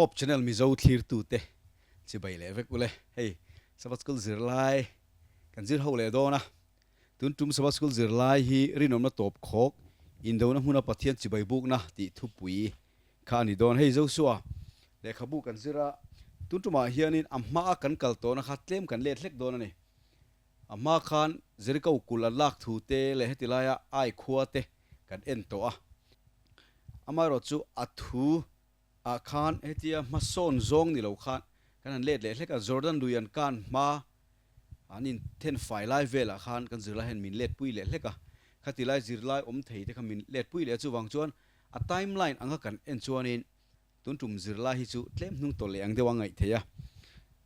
Hope Channel Mizo thlirtute chibai leh vek ule. Hei Sabbath School zirlai kan zir ho leh dawn a. Tun tum Sabbath School zirlai hi rinawmna tawp khawk indona hmuna Pathian chibai bukna tih thupui kha a ni dawn. Hei Joshua lehkhabu kan zir a, tun tumah hianin a hmaa kan kal tawhna kha tlem kan let hlek dawn a ni. A hma khan Jericho kulh an lak thu te leh heti laia Ai khua te kan en tawh a. Amaherawh chu a thu ah khan hetia hmasawn zawng ni lo khan kan han let leh hlek a, Jordan lui an kan hma an inthen fai lai velah khan kan zirlai hian min let pui leh hlek a, khati lai zirlai awm thei te kha min let pui leh a, chuvang chuan a timeline anga kan en chuanin Tun tum zirlai hi chu tlem hnung tawlh leh ang deuh a ngaih theih a.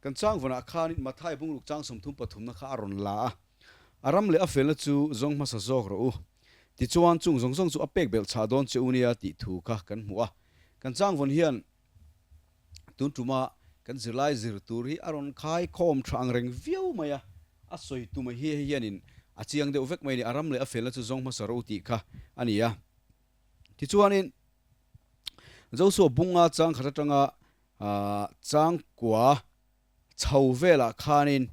Kan changvawnah khanin Mathai bungruk chang 30 pathumna kha a rawn la a, A ram leh a felna chu zawng hmasa zawk rawh u. Tichuan chung zawng zawng chu a pek belh chhah dawn che u nia tih thu kha kan hmu a. Kan changvawn hian tun tuma kan zirlai zir tur hi a rawn khai khawm tha ang reng viau mai a, a sawi tuma hi hei hianin a chiang deuh vek mai a ni, a ram leh a felna chu zawng hmasa rawh u tih kha a ni a. Tichuanin. Joshua bunga chang khat atanga changkua chho velah khanin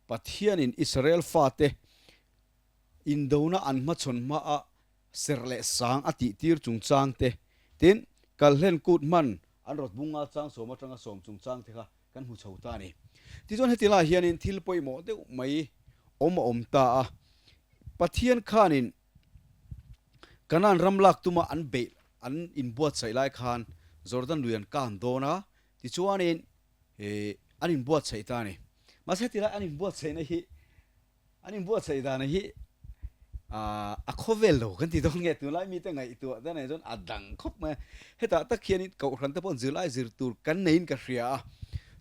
Pathianin Israel fate indona an hmachhawn hmaa serh leh sang a tihtir chungchang te, tin, kalhlen kut hman an rawt bunga chang sawm atanga sawm chungchang te kha kan hmu chho ta a ni. Tichuan heti lai hianin thil pawimawh deuh mai awm a awm ta a, Pathian khanin Kanaan ram lak tuma an beih an inbuatsaih lai khan Jordan lui an kan dawn a, tichuanin an inbuatsaih ta a ni. Mahse heti lai an inbuatsaihna hi an inbuatsaih dana hi a khawvel lo kan ti dawn nge tunlai mite ngaihtuah dan ah chuan a dang khawp mai a. Hetah tak hianin kohhran te pawh zirlai zir tur kan neiin ka hria a,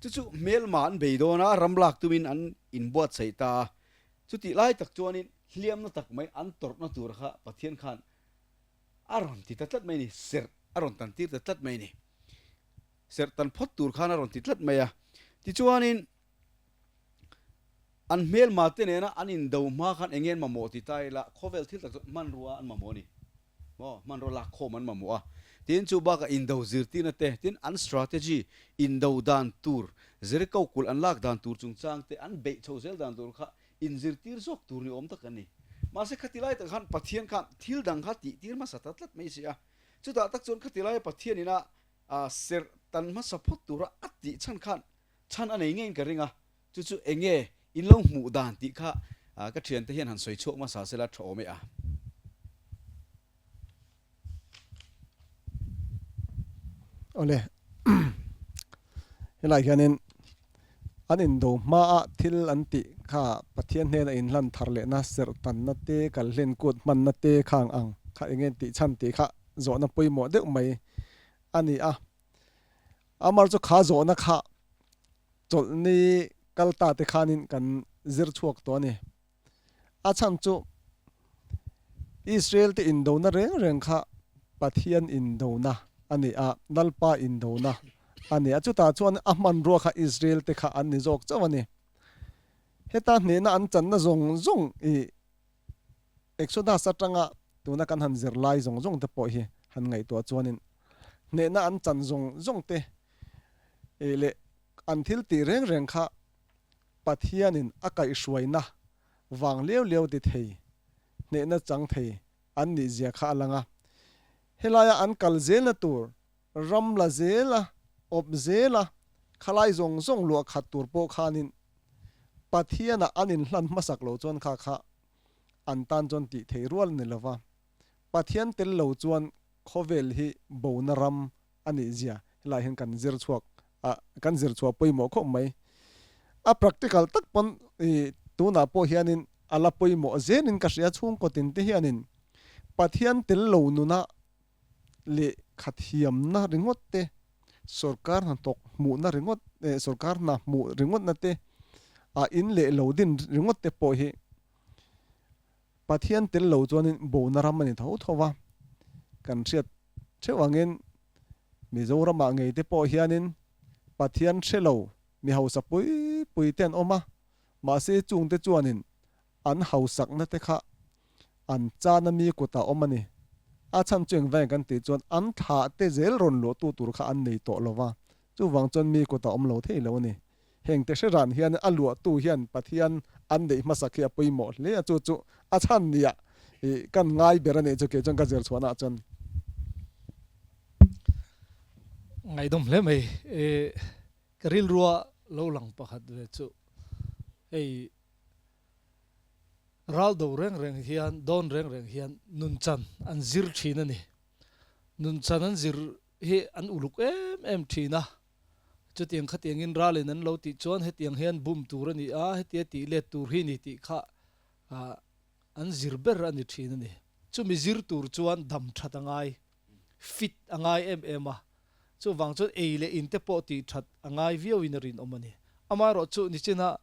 chu chu hmelma an bei dawn a, ram lak tumin an inbuatsaih ta a. Chutih lai tak chuanin hliamna tak mai an tawrhna tur kha Pathian khan a rawn ti ta tlat mai a ni, serh a rawn tan tir ta tlat mai a ni. Serh tan phawt tur khan a rawn ti tlat mai a. Tichuanin an hmelma te nena an indo hma khan eng nge an mamawh ti ta ila, khawvel thil tak chu hmanrua an mamawh a ni. Maw, hmanraw lakkhawm an mamawh a. Tin, chu bakah indo zirtirna te, tin an strategy, indo dan tur, Jericho kulh an lak dan tur chungchang te, an beih chho zel dan tur kha inzirtir zawk tur ni awm tak an ni. Mahse, khati lai tak khan Pathian khan thil dang kha tihtir hmasa ta tlat mai si a. Chutah tak chuan khati laia Pathian ina serh tan hmasa phawt tura a tih chhan khan chhan a nei ngeiin ka ring a. Chu chu eng nge in lo hmuh dan tih kha ka thiante hian han sawi chhuak hmasa sela tha awm e a. Awle, helai hianin an indo hmaa thil an tih kha Pathian hnena inhlan thar lehna serh tanna te, kalhlen kut hmanna te khang ang kha eng nge tih chhan tih kha zawhna pawimawh deuh mai a ni a. Amar chu kha zawhna kha chawlhni kal ta te khanin kan zir chhuak tawh a ni. A chhan chu Israel te indona reng reng kha Pathian indona a ni a, Lalpa indona a ni a. Chutah chuan a hmanrua kha Israel te kha an ni zawk chauh a ni. Heta hnehna an channa zawng zawng i Exodus atanga tuna kan han zir lai zawng zawng te pawh hi han ngaihtuah chuanin hnehna an chan zawng zawng te leh an thil tih reng reng kha Pathianin a kaihhruaina vang liau liau ti thei, hnehna chang thei an nih zia kha a lang a. Helaia an kal zelna tur ram la zel a, awp zel a, khalai zawng zawng luah khat tur pawh khanin Pathianah an inhlan hmasak lo chuan kha kha an tan chuan tih thei rual a ni lova. Pathian tel lo chuan khawvel hi bona ram a nih zia helai hian kan zir chhuak a, kan zir chhuah pawimawh khawp mai. A practical tak pawn i tunah pawh hianin a la pawimawh zelin ka hria chhungkaw tin te hianin Pathian tel lo nuna lehkha thiamna ringawt te, sorkar hnathawk hmuhna ringawt eh sorkar hna hmuh ringawtna te, a in leh lo din ringawt te pawh hi Pathian tel lo chuanin bona ram a ni tho tho va, kan hriat theuh angin Mizoramah ngei te pawh hianin Pathian hre lo mi hausa pui pui te an awm a, mahse chungte chuanin an hausakna te kha an chana mi kutah awm a ni. A chhan chu engvang kan tih chuan an thlah te zel rawn luahtu tur kha an nei tawh lo va, chuvang chuan mi kutah awm lo thei lo a ni. Heng te hre ran hian a luahtu hian Pathian an neih hmasak hi a pawimawh hle a, chu chu a chhan nia ih kan ngai ber a nih chu kei chuan ka zir chhuahna ah chuan. Ngaihdawm hle mai e, ka rilrua lo lang pakhat ve chu hei ral do reng reng hian dawn reng reng hian nunchan an zir thin a ni. Nunchan an zir hi an uluk em em thin a, Chutiang khatiangin ralin an lo tih chuan hetiang hian bum tur a ni a, hetia tih let tur hi ni tih kha an zir ber a ni thin a ni. Chumi zir tur chuan dam that a ngai, fit a ngai em em a, chuvang chuan ei leh in te pawh tih that a ngai viauin a rinawm a ni. Amaherawhchu nichina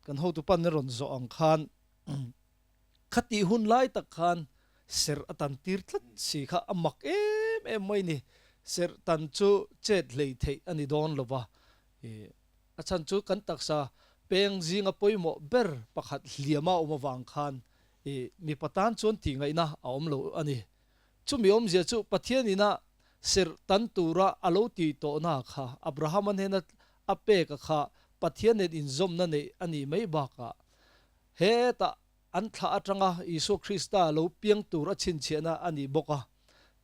kan hotu pan a rawn zawh ang khan, Khatih hun lai tak khan serh a tan tir tlat si kha a mak em em mai ni. Serh tan chu chet hlei theih a ni dawn lo va, a chhan chu kan taksa peng zinga pawimawh ber pakhat hliama a awm avang khan mipa tan chuan tih ngaihna a awm lo a ni. Chumi awmzia chu Pathian ina serh tan tura a lo tih tawhna kha Abrahama hnena a peka kha Pathian nen inzawmna neih a nih mai bakah Hetah an thlah atanga Isua Krista lo piang tur a chhinchhiahna a ni bawk a.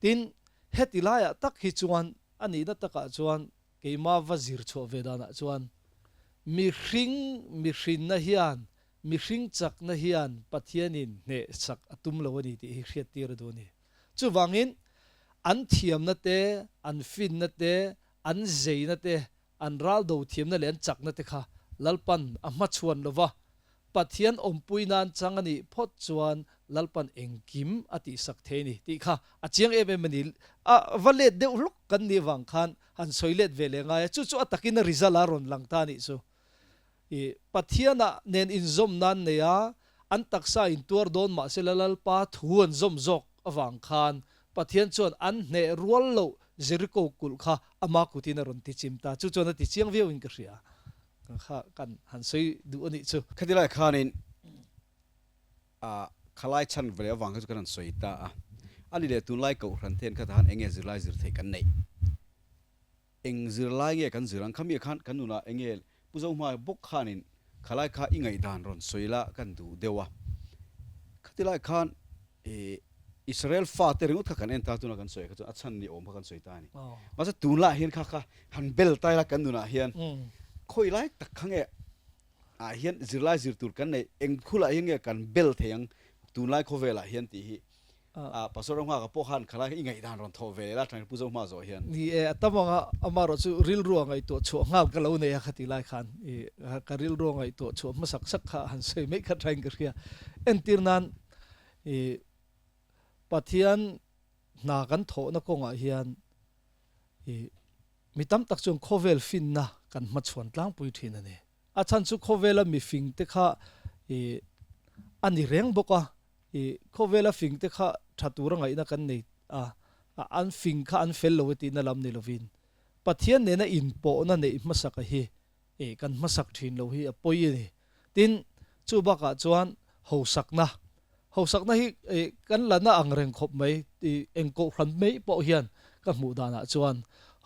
Tin, heti laiah tak hi chuan a nihna takah chuan keima va zir chhuah ve danah chuan mihring mihrinna hian, mihring chakna hian Pathianin hnehsak a tum lo a ni tih hi hriattir a duh a ni. Chuvangin, an thiamna te, an finna te, an zeina te, An ral do thiamna leh an chakna te kha Lalpan a hmachhuan lo va, Pathian awmpui nan chang a nih phawt chuan Lalpan engkim a tihsak thei a ni tih kha a chiang em em a ni. A va let deuh hlawk kan nih vang khan han sawi let ve leh ngai a, chu chu a takin a result a rawn lang ta a nih chu. I Pathianah nen inzawm nan nei a, an taksa intuar dawn mahsela Lalpa thu an zawm zawk avang khan Pathian chuan an hneh rual loh Jeriko kulh kha ama kutin a rawn ti chim ta. Chu chuan a ti chiang viauin ka hria. Kha kan han sawi duh a nih chu. Khati lai khanin khalai chhan ve avang kha chu kan han sawi ta a. Ani leh tunlai Kohhran te hian khatah khan enge zirlai zir theih kan neih? Eng zirlai nge kan zir ang? Khami khan kan nunah eng nge Pu Zohma bawk khanin khalai kha i ngaihdan rawn sawi la kan duh deuh a. Khati lai khan Israel fate ringawt kha kan en ta tuna kan sawi kha chuan a chhan ni awm kha kan sawi ta a ni. Mahse tunlaiah hian kha kha han bel ta ila kan nunah hian khawi lai tak kha nge ah hian zirlai zir tur kan neih eng khulah hian nge kan bel thei ang tunlai khawvelah hian tih hi Ah, Pastor Ramnghaka pawh khan khalai kha i ngaihdan rawn thawh ve leh a tangin Pu Zohma zawh hian. Ni e, a tam anga amaherawh chu rilru a ngaihtuah chhuah nghal ka lo nei a kha ti lai khan i ka rilru a ngaihtuah chhuah hmasak sak kha han sawi mai kha thain ka hria. Entir nan i Pathian hna kan thawhna kawngah hian i mi tam tak chuan khawvel finna kan hmachhuan tlangpui thin a ni. A chhan chu khawvela mifing te kha i a ni reng bawk a, I khawvela fing te kha tha tura ngaihna kan nei a, an fing kha an fel lo e tihna lam ni lovin Pathian nena inpawhna neih hmasaka hi e kan hmasak thin lo hi a pawi a ni. Tin, chu bakah chuan hosakna, hosakna hi e kan la na ang reng khawp mai i eng kohhran mai pawh hian ka hmuh danah chuan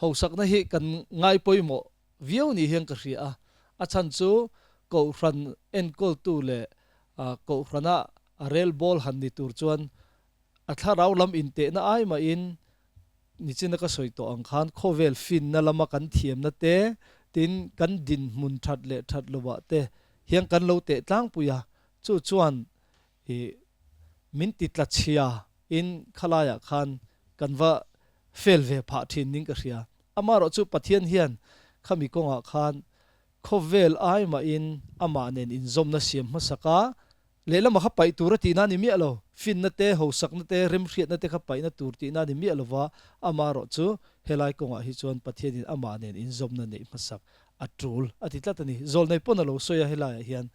hosakna hi kan ngai pawimawh viau ni hian ka hria a, a chhan chu kohhran enkawltu leh kohhrana a rel bawl han ni tur chuan a thlarau lam intehna ai mahin nichina ka sawi tawh ang khan khawvel finna lama kan thiamna te tin kan dinhmun that leh that lovah te hian kan lo teh tlangpui a, chu chuan I min ti tla chhia in khalai ah khan kan va fail ve phah thin ning ka hria. Amaherawh chu Pathian hian khami kawngah khan khawvel ai mahin amah nen inzawmna siam hmasak a, lehlamah kha paih tur a tihna a ni miah lo. Finna te, hosakna te, remhriatna te kha paihna tur tihna a ni miah lova, amaherawh chu helai kawngah hi chuan Pathianin amah nen inzawmna neih hmasak a tul a ti tlat a ni. Zawlnei pawn a lo sawi a helaiah hian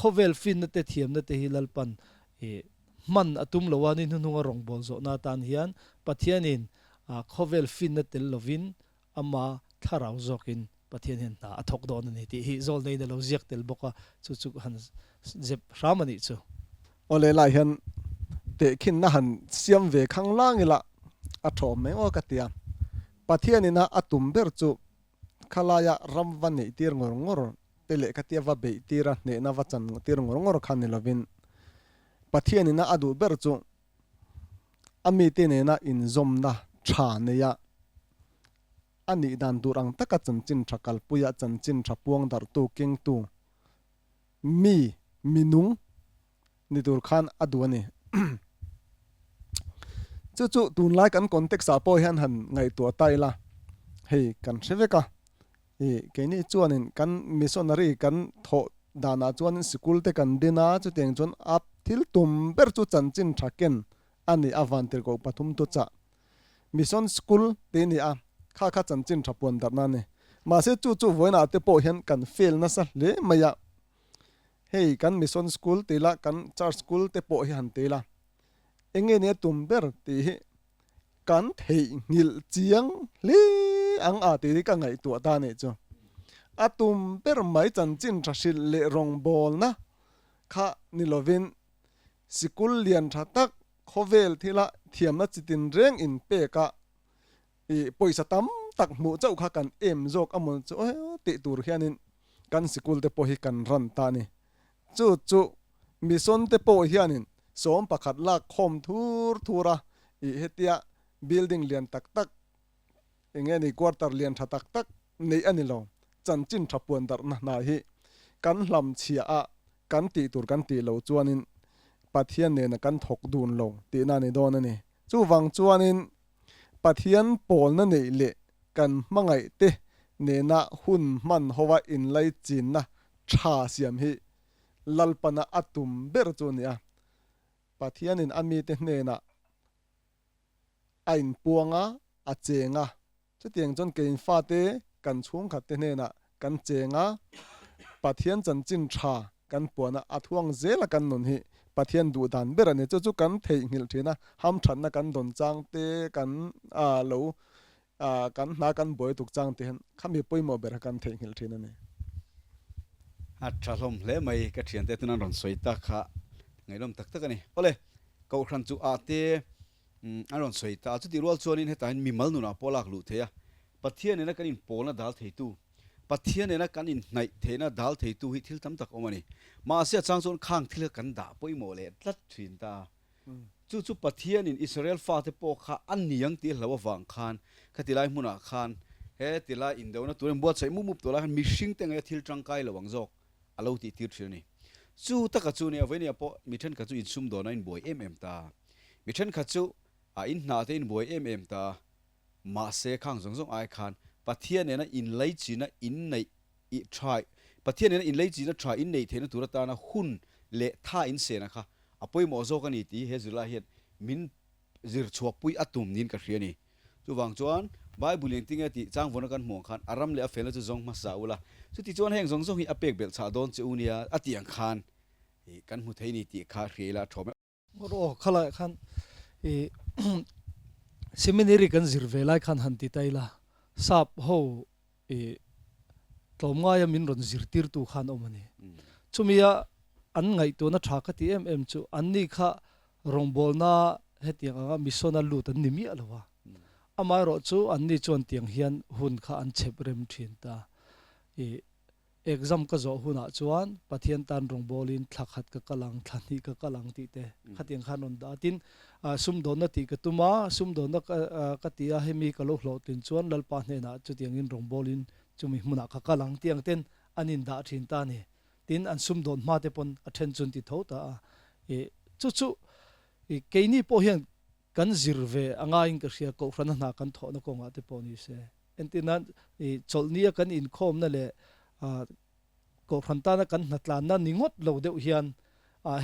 khawvel finna te thiamna te hi Lalpan hman a tum lo a, ni hnuhnunga rawngbâwl zawhna atan hian Pathianin khawvel finna tel lovin ama thlarau zawkin Pathian hian hna a thawk dawn a ni tih hi Zawlneiin a lo ziak tel bawk a, chu chu han zep hram a nih chu. Aw lehlah hian. Tehkhinna han siam ve khang lang ila a thawm mai aw ka ti a. Pathianina a tum ber chu khalaia ram va neih tir ngawr ngawr te leh khatia va beih tir a hnehna va chan tir ngawr ngawr kha ni lovin Pathianina a duh ber chu a mite nena inzawmna tha neia a nih dan tur ang taka chanchin tha kalpuia chanchin tha puang darhtu kengtu mi minung ni tur khan a duh a ni. Chu chu tunlai kan context ah pawh hian han ngaihtuah ta ila, hei kan hre vek a, ih keini chuanin kan missionary kan thawh danah chuanin sikul te kan din a, chutiang chuan a thil tum ber chu chanchin tha ken a ni a, vantirhkoh pathum tu chah mission school tih a ni a, kha kha chanchin tha puan darhna a ni. Mahse chu chu vawiinah te pawh hian kan fail nasa hle mai a. Hei kan mission school ti la, kan church school te pawh hi han ti la, enge nia tum ber tih hi kan theihnghilh chiang hle ang a tih hi ka ngaihtuah ta anih chu. A tum ber mai chanchin tha hrilh leh rawngbawlna kha ni lovin sikul lian tha tak khawvel thila thiamna chitin reng inpek a I pawisa tam tak hmuh chauh kha kan em zawk a mawn chu tih tur hianin kan sikul te pawh hi kan ran ta a ni. Chu chu mission te pawh hianin 11 lak khawm thur thur a, i hetia building lian tak tak eng nge ni quarter lian tha tak tak neih a ni lo. Chanchin tha puan darhna hna hi kan hlam chhia a, kan tih tur kan tih loh chuanin Pathian nena kan thawk dun lo tihna a ni dawn a ni. Chuvang chuanin Pathian pawlna neih leh kan hmangaihte nena hun hman hova inlaichinna tha siam hi Lalpana a tum ber chu a ni a. Pathianin a mite hnenah a inpuang a, a cheng a. Chutiang chuan kein fate kan chhungkhatte hnenah kan cheng a, Pathian chanchin tha kan puan a, a thuang zela kan nun hi Pathian duh dan ber a ni. Chu chu kan theihnghilh thin a, hamthatna kan dawn chang te, kan lo kan hna kan buai tuk chang te hian khami pawimawh ber kha kan theihnghilh thin a ni. A tha hlawm hle mai, ka thiante tuna an rawn sawi tak kha ngaihnawm tak tak a ni. Awle, Kohhran chu ah te An rawn sawi ta a, chutih rual chuanin hetah hian mimal nunah pawh lak luh thei a, Pathian nena kan inpawlna dal theitu, Pathian nena kan inhnaih theihna dal theitu hi thil tam tak awm a ni. Mahse a chang chuan khang thil kha kan dah pawimawh leh tlat thin ta a. Chu chu Pathianin Israel fate pawh kha a niang tih hlo avang khan khati lai hmunah khan he tilai indona tur in buatsaih mup mup tawh lai khan mihringte ngaia thil tangkai lo ang zawk a lo tih tir thin a ni. Chu taka chu nia vawinia pawh mi thenkhat chu insumdawn a inbuai em em ta. Mi thenkhat chu a inhnah te inbuai em em ta. Mahse khang zawng zawng ai khan Pathian nena inlaichina inneih i tha Pathian nena inlaichina tha inneih theihna tur atana hun leh tha insena kha a pawimawh zawk a ni tih he zirlai hian min zir chhuakpui a tum niin ka hria a ni. Chuvang chuan, Bible in tinge tih changvawna kan hmuh ang khan a ram leh a felna chu zawng hmasa ula, chuti chuan heng zawng zawng hi a pek belh chhah dawn che u nia a tih ang khan kan hmu thei ni tih kha hria ila a thawm e. Aw khalaiah khan i seminary kan zir ve lai khan han ti ta ila, sap ho I tlawmngaia min rawn zirtirtu khan awm a ni. Chumia an ngaihtuahna tha ka ti em em chu anni kha rawngbawlna hetiang anga mission a lut an ni miah lo a. Amaherawh chu anni chuan tiang hian hun kha an chhep rem thin ta. I Exam ka zawh hunah chuan Pathian tan rawngbawlin thla khat ka kal ang, thla hnih ka kal ang tih te khatiang khan rawn dah a. Tin, sumdawnna tih ka tum a, sumdawnna ka ti a, hemi ka lo hlawhtlin chuan Lalpa hnenah chutiangin rawngbawlin chumi hmunah ka kal ang tih ang ten an indah thin ta a ni. Tin, an sumdawn hma te pawn a then chu an ti tho ta a. I chu chu keini pawh hian kan zir ve a ngaiin ka hria, Kohhrana hna kan thawhna kawngah te pawh ni se. Entirnan, i chawlhnia kan inkhawmna leh Kohhran tana kan hnatlanna ni ngawt lo deuh hian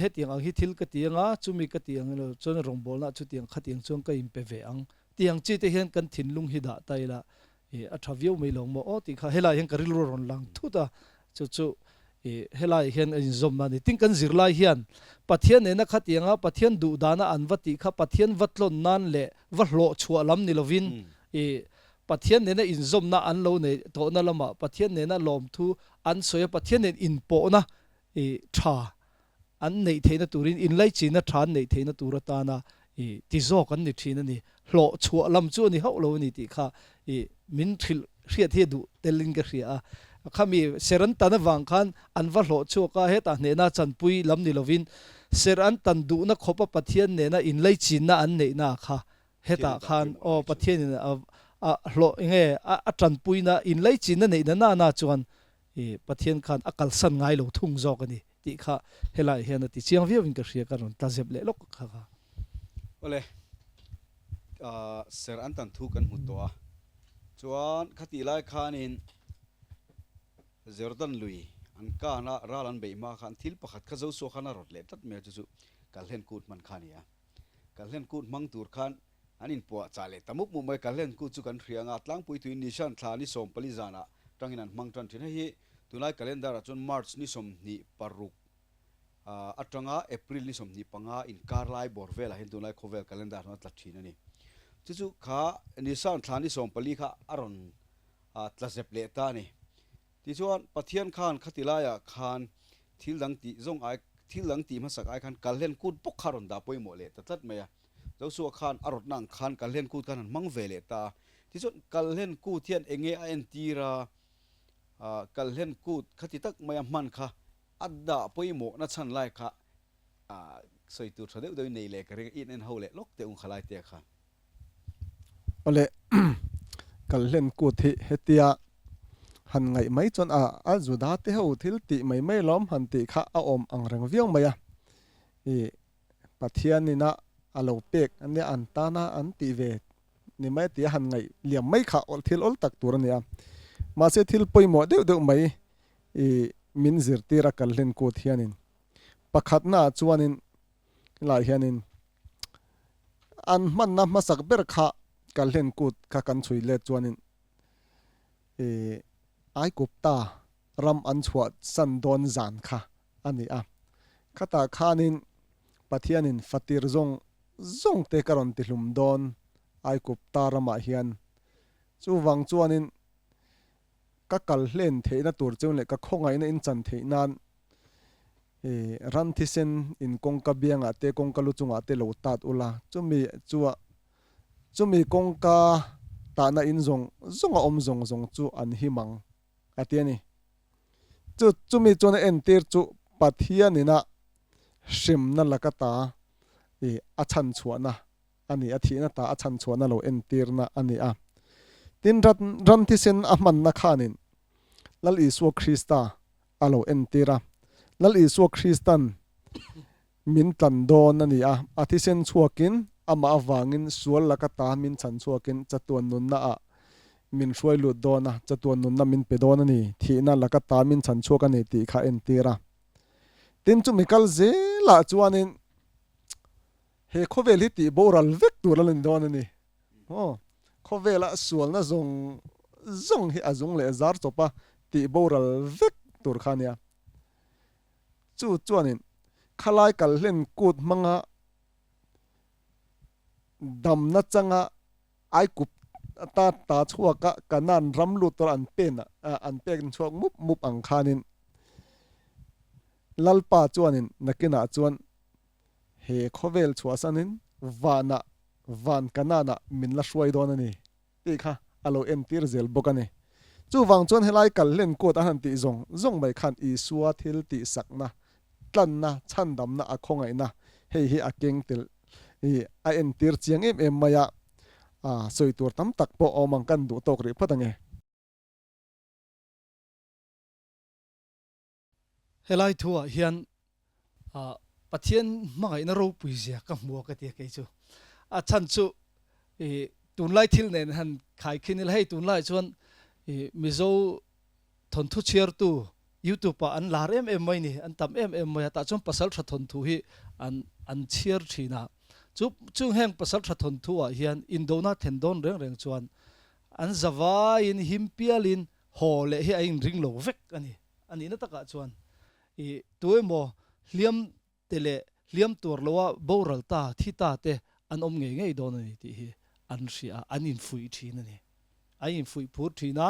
hetiang ang hi thil ka ti anga, chumi ka ti ang ilo chuan rawngbawlna chutiang khatiang chuan ka inpe ve ang tih ang chi te hian kan thinlung hi dah ta ila i a tha viau mai lo maw aw tih kha helaiah hian ka rilru a rawn lang thut a, chu chu i helaiah hian a inzawmna a ni. Tin kan zirlai hian Pathian nena khatianga Pathian duhdana an va tih kha Pathian va tlawn nan leh va hlawh chhuah lam ni lovin I Pathian nena inzawmna an lo nei tawhna lamah Pathian nena lawmthu an sawi a, Pathian nen inpawhna i tha an neih theihna turin inlaichinna tha an neih theihna tur atana i ti zawk an ni thin a ni. Hlawh chhuah lam chu a ni hauh lo a ni tih kha i min hrilh hriat hi a duh telin ka hria a. Khami ser an tan avang khan an va hlawh chhuak a, hetah hnehna chanpui lam ni lovin ser an tan duhna khawpa Pathian nena inlaichinna an neihna kha hetah khan aw Pathianin a hlawh enge a tanpuina inlaichinna neihna nana chuan I Pathian khan a kalsan ngai lo thung zawk a ni tih kha helaiah hian a ti chiang viau in ka hria ka rawn tla zep leh lawk kha kha. Awle, ser an tan thu kan hmu tawh a, chuan khatih lai khanin Jordan lui an kan a, ral an beih hma khan thil pakhat kha Joshua khan a rawt leh tlat mai a, chu chu Kalhlen kut hman kha a ni a. Kalhlen kut hmang tur khan An inpuah chah leh ta mup mup mai. Kalhlen kut chu kan hria anga tlangpui tuin Nishan thla ni 14 zanah tangin an hmang tan thin. Hei hi tunlai calendar ah chuan March ni 26 atanga April ni 25 inkar lai bawr velah hian tunlai khawvel calendar chuan a tla thin a ni. Chu chu kha Nishan thla ni 14 kha a rawn tla zep leh ta a ni. Tichuan Pathian khan khati laiah khan thil dang tih zawng ai thil dang tih hmasak ai khan Kalhlen kut bawk kha a rawn dah pawimawh leh ta tlat mai a. Joshua khan a rawtna ang khan Kalhlen kut khan han hmang ve leh ta a. Tichuan Kalhlen kut hian eng nge a entir a, Kalhlen kut khati tak maia hman kha a dah pawimawhna chhan lai kha sawi tur tha deuh deuhin nei leh ka ring a, in en ho leh lawk teh ung khalai te khan. Awle, Kalhlen kut hi hetia han ngaih mai chuan a Juda te ho thil tih mai mai lawm han tih kha a awm ang reng viau mai a. I Pathianina a lo pek a nia an tana an tih ve ni mai tia han ngaih liam mai kha thil awl tak tur a ni a. Mahse thil pawimawh deuh deuh mai i min zirtir a kalhlen kut hianin pakhatna ah chuanin helaiah hianin an hmanna hmasak ber kha kalhlen kut kha kan chhui let chuanin i Aikupta ram an chhuah san dawn zan kha a ni a. Khatah khanin Pathianin fatir zawng zawng te ka rawn tihlum dawn Aikupta ramah hian. Chuvang chuanin ka kal hlen theihna tur cheu leh ka khawngaihna in chan theih nan ran thisen in kawngka biangah te kawngka lu chungah te lo tat ula chumi chua chumi kawngka tahna in zawng zawng a awm zawng zawng chu an him ang. a ti a ni. Chu chumi chuan a entir chu Pathianina hremna laka ta i a chhanchhuahna a ni, a thihna ta a chhanchhuahna lo entirna a ni a. Tin, ran ran thisen a hmanna khanin Lal Isua Krista a lo entir a. Lal Isua Kristan Min tlan dawn a ni a, a thisen chhuakin amah avangin sual laka ta min chhan chhuakin chatuan nunna ah min hruai lut dawn a, chatuan nunna min pe dawn a ni, thihna laka ta min chhan chhuak a ni tih kha a entir a. Tin, chumi kal zelah chuanin he khawvel hi tih boral vek tur a la ni dawn a ni. Aw, khawvela sualna zawng zawng hi a zung leh zar chawp a tih boral vek tur kha a nia. Chu chuanin khalai kalhlen kut hmanga damna changa Aikup ta ta chhuaka Kanaan ram lut tur an pen an pek chhuak mup mup ang khanin Lalpa chuanin nakinah chuan he khawvel chhuahsanin vanah van Kanaanah min la hruai dawn a ni. Tih kha a lo entir zel bawk a ni. Chuvang chuan helai kal hlen kut an han tih zawng zawng mai khan Isua thil tihsakna, tlanna, chhandamna a khawngaihna hei hi a keng tel i a entir chiang em em mai a, sawi tur tam tak pawh a awm ang kan duh tawk rih phawt ang e. Helai thuah hian Pathian hmangaihna ropui zia ka hmu a ka ti a kei chu. A chhan chu i tunlai thil nen han khaikhin ila hei tunlai chuan i Mizo thawnthu chhiartu YouTube ah an lar em em mai ni, an tam em em mai a, tah chuan pasal tha thawnthu hi an an chhiar thin a. Chu chung heng pasal tha thawnthu ah hian indona thlen dawn reng reng chuan an zavaiin him pialin haw leh hi a inring lo vek a ni. A nihna takah chuan i tu emaw hliam te leh hliam tuar loa boral ta, thi ta te an awm ngei ngei dawn a ni tih hi an hria a, an infuih thin a ni. An infuih phur thin a,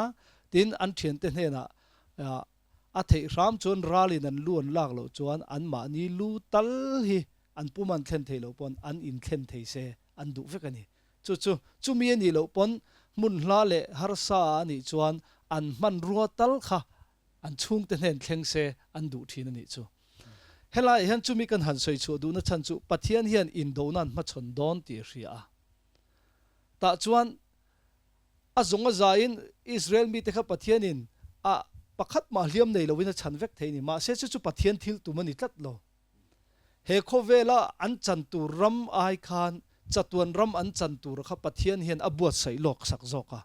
tin an thiante hnenah. A theih hram chuan ralin an lu an lak loh chuan anmahni lu tal hi an pum an thlen theih loh pawn an inthlen thei se an duh vek a ni. Chu chu chumi a nih loh pawn hmun hla leh harsa a nih chuan an hmanrua tal kha an chhungte hnen thleng se an duh thin a nih chu. Helaiah hian chumi kan han sawi chhuah duhna chhan chu Pathian hian indona an hmachhawn dawn tih a hria a. Tah chuan a zawng a zaiin Israel mite kha Pathianin a pakhat mah hliam nei loin a chhan vek thei a ni. Mahse chu chu Pathian thil tum a ni tlat lo. He khawvela an chan tur ram ai khan chatuan ram an chan tur kha Pathian hian a buatsaih lawk sak zawk a.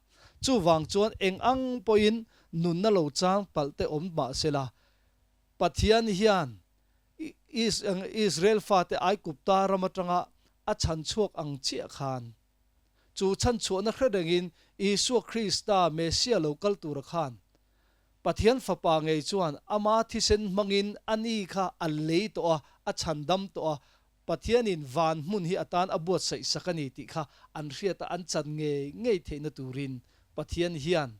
Chuvang chuan eng ang pawhin nunna lo chang palh te awm mah sela, Pathian hian Israel fate Aigupta ram atanga a chhan chhuak ang chiah khan, chu chhanchhuahna hre rengin Isua Krista, Messia lo kal tura khan Pathian Fapa ngei chuan ama thisen hmangin a ni kha a lei tawh a, a chhandam tawh a, Pathianin van hmun hi a tan a buatsaih sak a ni tih kha an hriat a, an chan ngei ngei theihna turin Pathian hian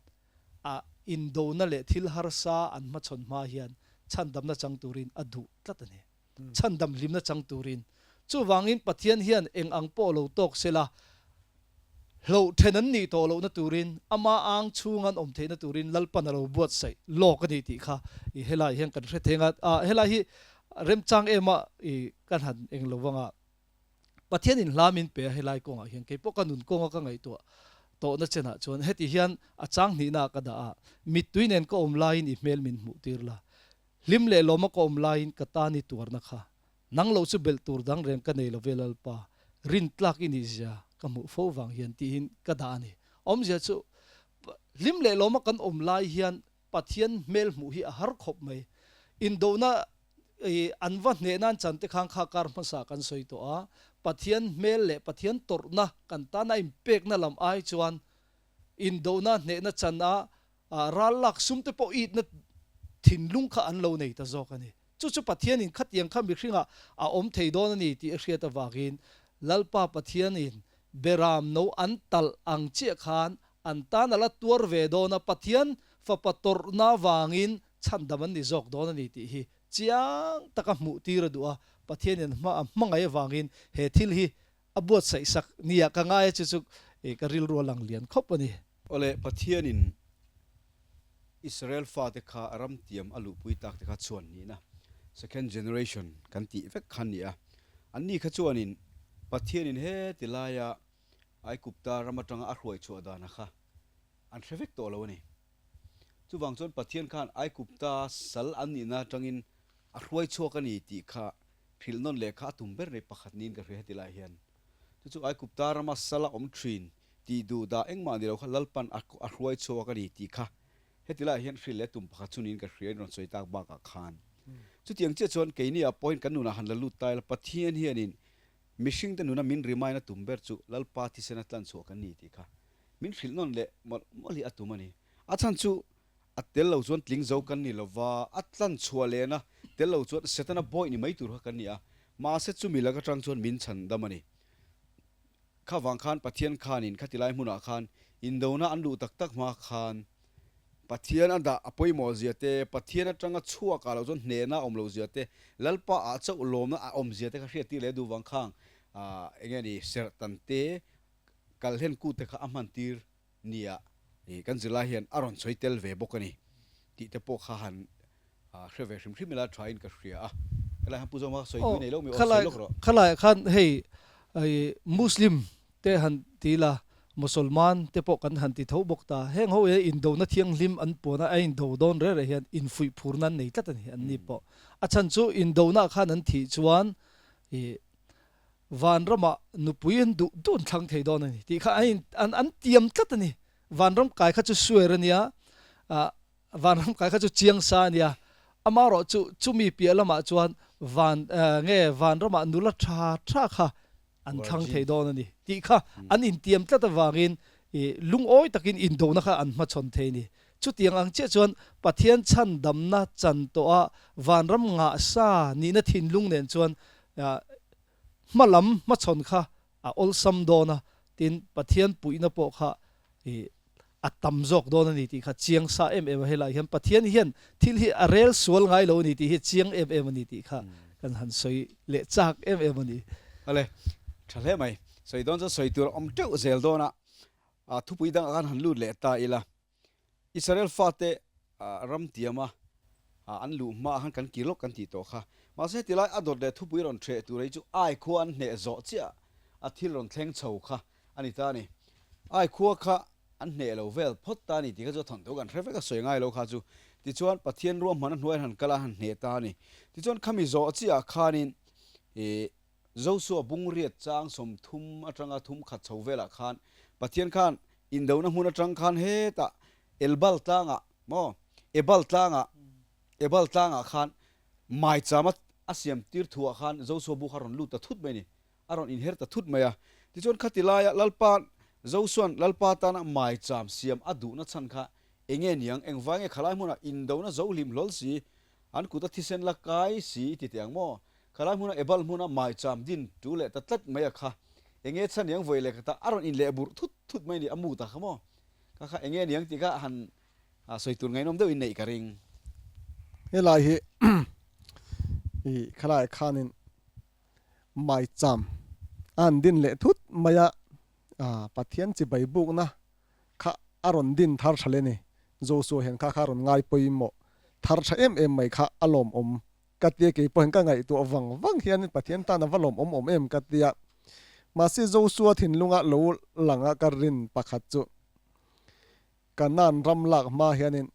a indona leh thil harsa an hmachhawn hma hian chhandamna chang turin a duh tlat a ni. Chhandam hlimna chang turin. Chuvangin Pathian hian eng ang pawh lo tawk sela, hloh then an nih tawh lohna turin, ama ang chhung an awm theihna turin Lalpan a lo buatsaih lawk a ni tih kha i helai hian kan hre theng a. Ah, helai hi remchang em a i kan han eng lo vang a. Pathianin hla min pe a helai kawngah hian kei pawh ka nun kawnga ka ngaihtuah tawhna chenah chuan heti hian a chang hnihnaah ka dah a, mittui nen ka awm laiin i hmel min hmuh tir la, Hlim leh lawma ka awm laiin ka tan i tuarna kha nang lo chu belh tur dang reng ka nei lo ve Lalpa, rin tlak i nih zia ka hmuh fo vang hian tiin ka dah a ni. Awmzia chu hlim leh lawma kan awm lai hian Pathian hmel hmuh hi a har khawp mai. Indona i an va hneh nan chan te khan kha kar hmasa kan sawi tawh a, Pathian hmel leh Pathian tawrhna kan tana inpekna lam ai chuan indona hnehna chan a Ral lak sum te pawh itna thinlung kha an lo nei ta zawk a ni. Chu chu Pathianin khatiang kha mihringah a awm thei dawn a ni tih a hriat avangin Lalpa Pathianin Beram no an talh ang chiah khan an tan a la tuar ve dawn a, Pathian fapa tawrhna vangin chhandam an ni zawk dawn a ni tih hi chiang taka hmuh tir a duh a, Pathianin a hmangaih avangin he thil hi a buatsaih sak nia ka ngai a, chu chu ka rilru a lang lian khawp a ni. Awle, Pathianin Israel fate kha ram tiam a luhpui tak te kha chuan nihna, second generation kan tih vek kha an ni a. Anni kha chuanin Pathianin heti laia Aigupta ram atanga a hruai chhuah dana kha an hre vek tawh lo a ni. Chuvang chuan Pathian khan Aigupta sal an nihna atangin a hruai chhuak a ni tih kha hrilh nawn leh kha a tum ber nei pakhat niin ka hria heti lai hian. Chu chu Aigupta rama sal a awm thin tih duh dah engmah ni lo kha Lalpan a a hruai chhuak a ni tih kha heti laiah hian hrilh leh tum pakhat chu niin ka hria in rawn sawi tak bakah khan. Chutiang chiah chuan keini-ah pawhin kan nunah han la lut ta ila Pathian hianin mihringte nuna min remind a tum ber chu Lalpa thisena tlan chhuah kan ni tih kha min hrilh nawn leh mawlh mawlh hi a tum a ni. A chhan chu A tel lo chuan tling zo kan ni lova, a tlan chhuah lehna tel lo chuan Setana bawih ni mai tur kha kan ni a, mahse chumi lak atang chuan min chhan dam a ni. Kha vang khan Pathian khanin khati lai hmunah khan indona an luh tak tak hma khan Pathian a dah a pawimawh zia te, Pathian atanga chhuak ah lo chuan hnehna a awm loh zia te, Lalpa ah chauh lawmna a awm zia te kha hriattir leh duh vang khang eng nge ni serhtan te kalhlen kut te kha a hman tir Nia, i kan zirlai hian a rawn sawi tel ve bawk a ni tih te pawh kha han hre ve hrim hrim ila tha in ka hria a. Khalai han Pu Zawma sawi tui nei lo mi aw sawi lawk rawh. Khalai khan hei Muslim te han ti ila Mosolman te pawh kan han ti tho bawk ta. Heng ho hian indona thianghlim an puan a, a indo dawn reh reh hian infuih phurna an nei tlat a ni an ni pawh. A chhan chu indona khan an thih chuan i Vanramah nupui an duh duh an thlang thei dawn a ni tih kha an an an tiam tlat a ni. Vanram kai kha chu swear a nia, ah vanram kai kha chu chiang sa a nia. Amaherawh chu chumi piah lamah chuan van nge vanramah nula tha tha kha an thlang thei dawn a ni tih kha an intiam tlat avangin ih lungawi takin indona kha an hmachhawn thei a ni. Chutiang ang chiah chuan Pathian chhandamna chan tawha vanram ngahsa nihna thinlung nen chuan Hma lam hmachhawn kha a awlsam dawn a, tin Pathian puihna pawh kha i A tam zawk dawn a ni tih kha chiang sa em em a, helai hian Pathian hian thil hi a rel sual ngai lo a ni tih hi chiang em em a ni tih kha kan han sawi leh chak em em a ni. Awle, tha hle mai. Sawi dawn chuan sawi tur a awm teuh zel dawn a, thupui dangah khan han lut leh ta ila. Israel fate ram tiama an luh hmaah khan kan kir lawk kan tih tawh kha. Mahse tilai a dawt leh thupui rawn hreh tur hi chu ai khua an hneh zawh chiah a thil rawn thleng chho kha a ni ta a ni. Ai khua kha an hneh lo vel phawt ta a ni tih kha chu a thawnthu kan hre vek a sawi ngai lo kha chu. Tichuan Pathian ruahman a hnuai an han kal a an han hneh ta a ni. Tichuan khami zawh chiah khanin ih Josua bungriat chang 30 atanga 31 chho velah khan Pathian khan indona hmun atang khan hetah Elbal tlangah maw Ebal tlangah Ebal tlangah khan maichama a siam tir thuah khan Josua bu kha rawn lut ta thut mai a ni. A rawn inher ta thut mai a. Tichuan khati laia Lalpa Josua'n Lalpa tana maicham siam a duhna chhan kha enge niang? Engvai nge khalai hmunah indona zo hlim hlawl si, an kuta thisen la kai si i ti teh ang maw? Khalai hmuna Ebal hmuna maicham din tu leh ta tlat mai a kha enge chhan niang vawi leh khatah a rawn inleh burh thut thut mai ni a mu ta kha maw? Kha kha enge niang tih kha han sawi tur ngaihnawm deuhin neih ka ring. Helai hi i khalai khanin maicham a han din leh thut mai a, Pathian chibai bukna kha a rawn din thar tha le ni. Joshua hian kha kha a rawn ngai pawimawh thar tha em em mai kha a lawmawm ka tia, kei pawhin ka ngaihtuah vang vang hian Pathian tan a va lawmawm awm em ka tia. Mahse Joshua thinlunga lo langa ka rin pakhat chu Kanaan ram lak hma hianin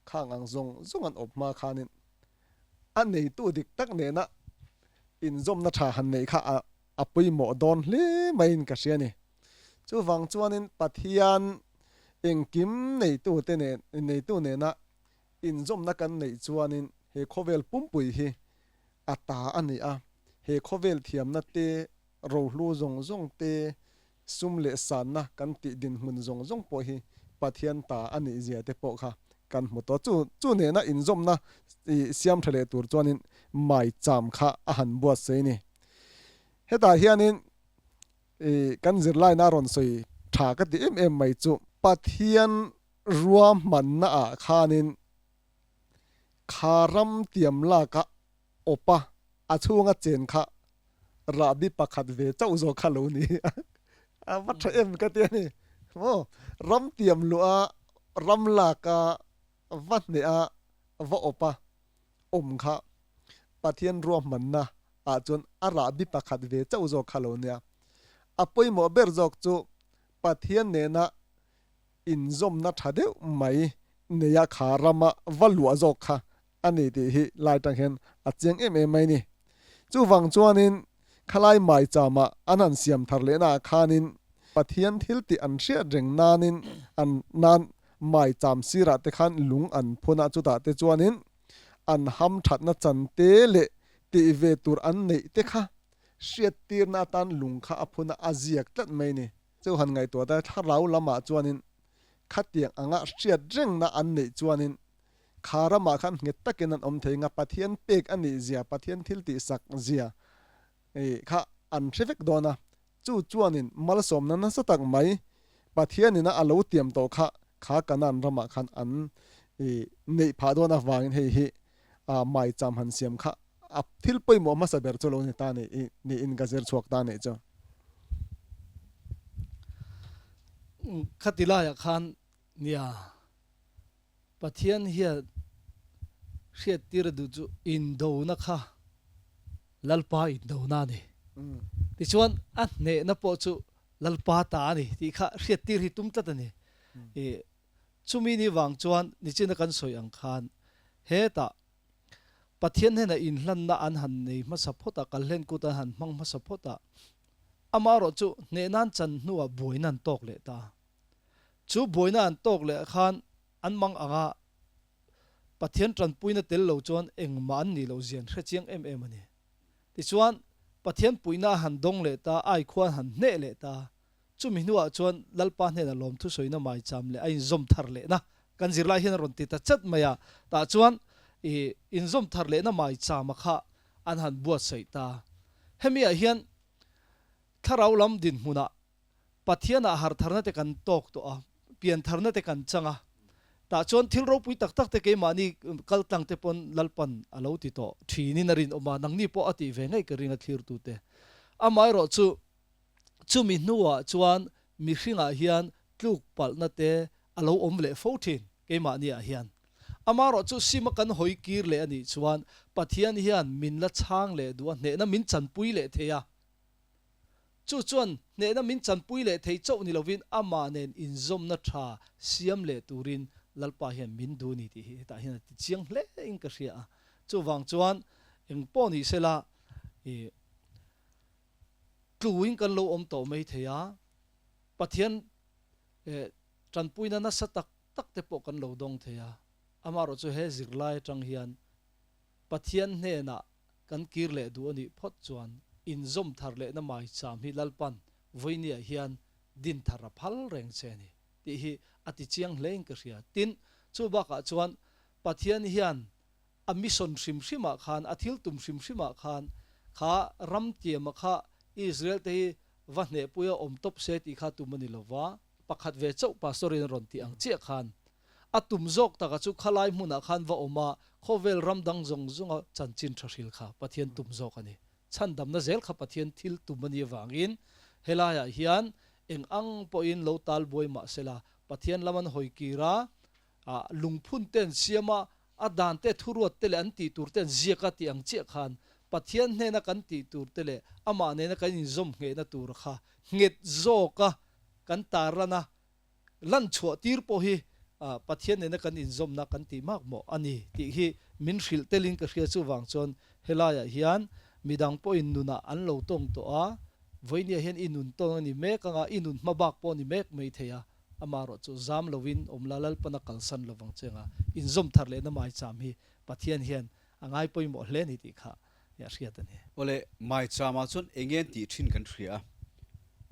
Khang ang zawng zawng an awp hma khanin a neitu dik tak nena inzawmna tha han neih kha a pawimawh dawn hle maiin ka hria a ni. Chuvang chuanin Pathian engkim neitute nen neitu nena inzawmna kan neih chuanin he khawvel pumpui hi a ta a ni a, he khawvel thiamna te rohlu zawng zawng te Sum leh sanna kan tih dinhmun zawng zawng pawh hi Pathian ta a nih zia te pawh kha kan hmu tawh. Chu chu nena inzawmna i siam tha leh tur chuanin maicham kha a han buatsaih a ni. Hetah hianin i kan zirlaina a rawn sawi tha ka ti em em mai chu Pathian ruahmanna ah khanin kha ram tiam lak a awp a, a chhunga chen kha rahbi pakhat ve chauh zawk kha lo ni a va tha em ka ti a ni maw ram tiam luh a ram lak a va hneh a va awp a awm kha Pathian ruahmanna ah chuan a rahbi pakhat ve chauh zawk kha lo nia a pawimawh ber zawk chu Pathian nena inzawmna tha deuh mai neia kha rama va luah zawk kha a ni tih hi lai tang hian a chiang em em mai ni. Chuvang chuanin khalai maichama an han siam thar lehna ah khanin Pathian thil tih an hriat reng nanin an nan maicham sirah te khan lung an phun a, chutah te chuanin an ham thatna chan te leh tih ve tur an neih te kha hriattirna atan lung kha a phun a, a ziak tlat mai ni. Chu han ngaihtuah ta thlarau lamah chuanin khatiang anga hriat rengna an neih chuanin Kha ramah khan nghet takin an awm thei nga, Pathian pek a nih zia, Pathian thil tihsak zia kha an hre vek dawn a. Chu chuanin malsawmna nasa tak mai Pathianina a lo tiam tawh kha kha Kanaan ramah khan an neih phah dawn avangin hei hi maicham han siam kha a thil pawimawh hmasa ber chu lo ni ta niin ka zir chhuak ta a nih chu. Khati laiah khan nia Pathian hian hriattir a duh chu indona kha Lalpa indona a ni. Tichuan a hnehna pawh chu Lalpa ta a ni tih kha hriattir hi tum tlat a ni. Chumi ni vang chuan nichina kan sawi ang khan hetah Pathian hnena inhlanna an han nei hmasa phawt a, kalhlen kut an han hmang hmasa phawt a, amaherawh chu hnehna an chan hnuah buaina an tawk leh ta. Chu buaina an tawk leh khan an mang anga Pathian tanpuina tel lo chuan engmah an nih loh zia an hre chiang em em a ni. Tichuan, Pathian puihna a han dawng leh ta, ai khua an han hneh leh ta. Chumi hnuah chuan Lalpa hnena lawmthu sawina maicham leh a inzawm thar lehna kan zirlai hian a rawn ti ta chat mai a. Tah chuan i inzawm thar lehna maichama kha an han buatsaih ta. Hemi-ah hian thlarau lam dinhmunah Pathianah hartharna te kan tawk tawh a, piantharna te kan chang a, tah chuan thil ropui tak tak te keimahni kal tlang te pawn Lalpan a lo ti tawh thinin a rinawm a, nangni pawh a tih ve ngei ka ring a thlirtute. Amaherawh chu chumi hnuah chuan mihringah hian tluk palhna te a lo awm leh fo thin keimahni ah hian. Amaherawh chu sim a kan hawi kir leh a nih chuan Pathian hian min la chhang leh duh a, hnehna min chanpui leh thei a. Chu chuan hnehna min chanpui leh thei chauh ni lovin amah nen inzawmna tha siam leh turin Lalpa hian min duh ni tih hi hetah hian a ti chiang hle in ka hria a. Chuvang chuan eng pawh ni sela i tluin kan lo awm tawh mai thei a, Pathian tanpuina nasa tak tak te pawh kan lo dawng thei a. Amaherawhchu he zirlai atang hian Pathian hnenah kan kir leh duh a nih phawt chuan inzawm thar lehna maicham hi Lalpan vawinia hian din thar a phal reng che a ni tih hi a ti chiang hlein ka hria. Tin, chu bakah chuan Pathian hian a mission hrim hrimah khan, a thil tum hrim hrimah khan kha ram tiama kha Israel te hi va hnehpuia awm tawp se tih kha tum a ni lova, pakhat ve chauh Pastor in a rawn tih ang chiah khan A tum zawk taka chu khalai hmunah khan va awm a, khawvel ram dang zawng zawnga chanchin tha hril kha Pathian tum zawk a ni. Chhandamna zel kha Pathian thil tum a nih avangin helaiah hian eng ang pawhin lo tal buai mah sela, Pathian lam an hawi kir a, lungphun te an siam a, a dan te, thuruat te leh an tih tur te an ziak a tih ang chiah khan Pathian hnena kan tih tur te leh amah nena kan inzawm nghehna tur kha nghet zawka kan tarlan a, Lan chhuah tir pawh hi Pathian nena kan inzawmna kan tih mak mawh a ni tih hi min hrilh telin ka hria. Chuvang chuan helaiah hian midang pawhin nunah an lo tawng tawh a, vawinia hian i nun tawn a ni mek anga i nun hma bak pawh a ni mek mai thei a, amaherawh chu zam loin awm la Lalpana kalsan lovang che anga inzawm thar lehna maicham hi Pathian hian a ngai pawimawh hle a ni tih kha a hriat a ni. Awle, maicham ah chuan eng nge tih thin kan hria a,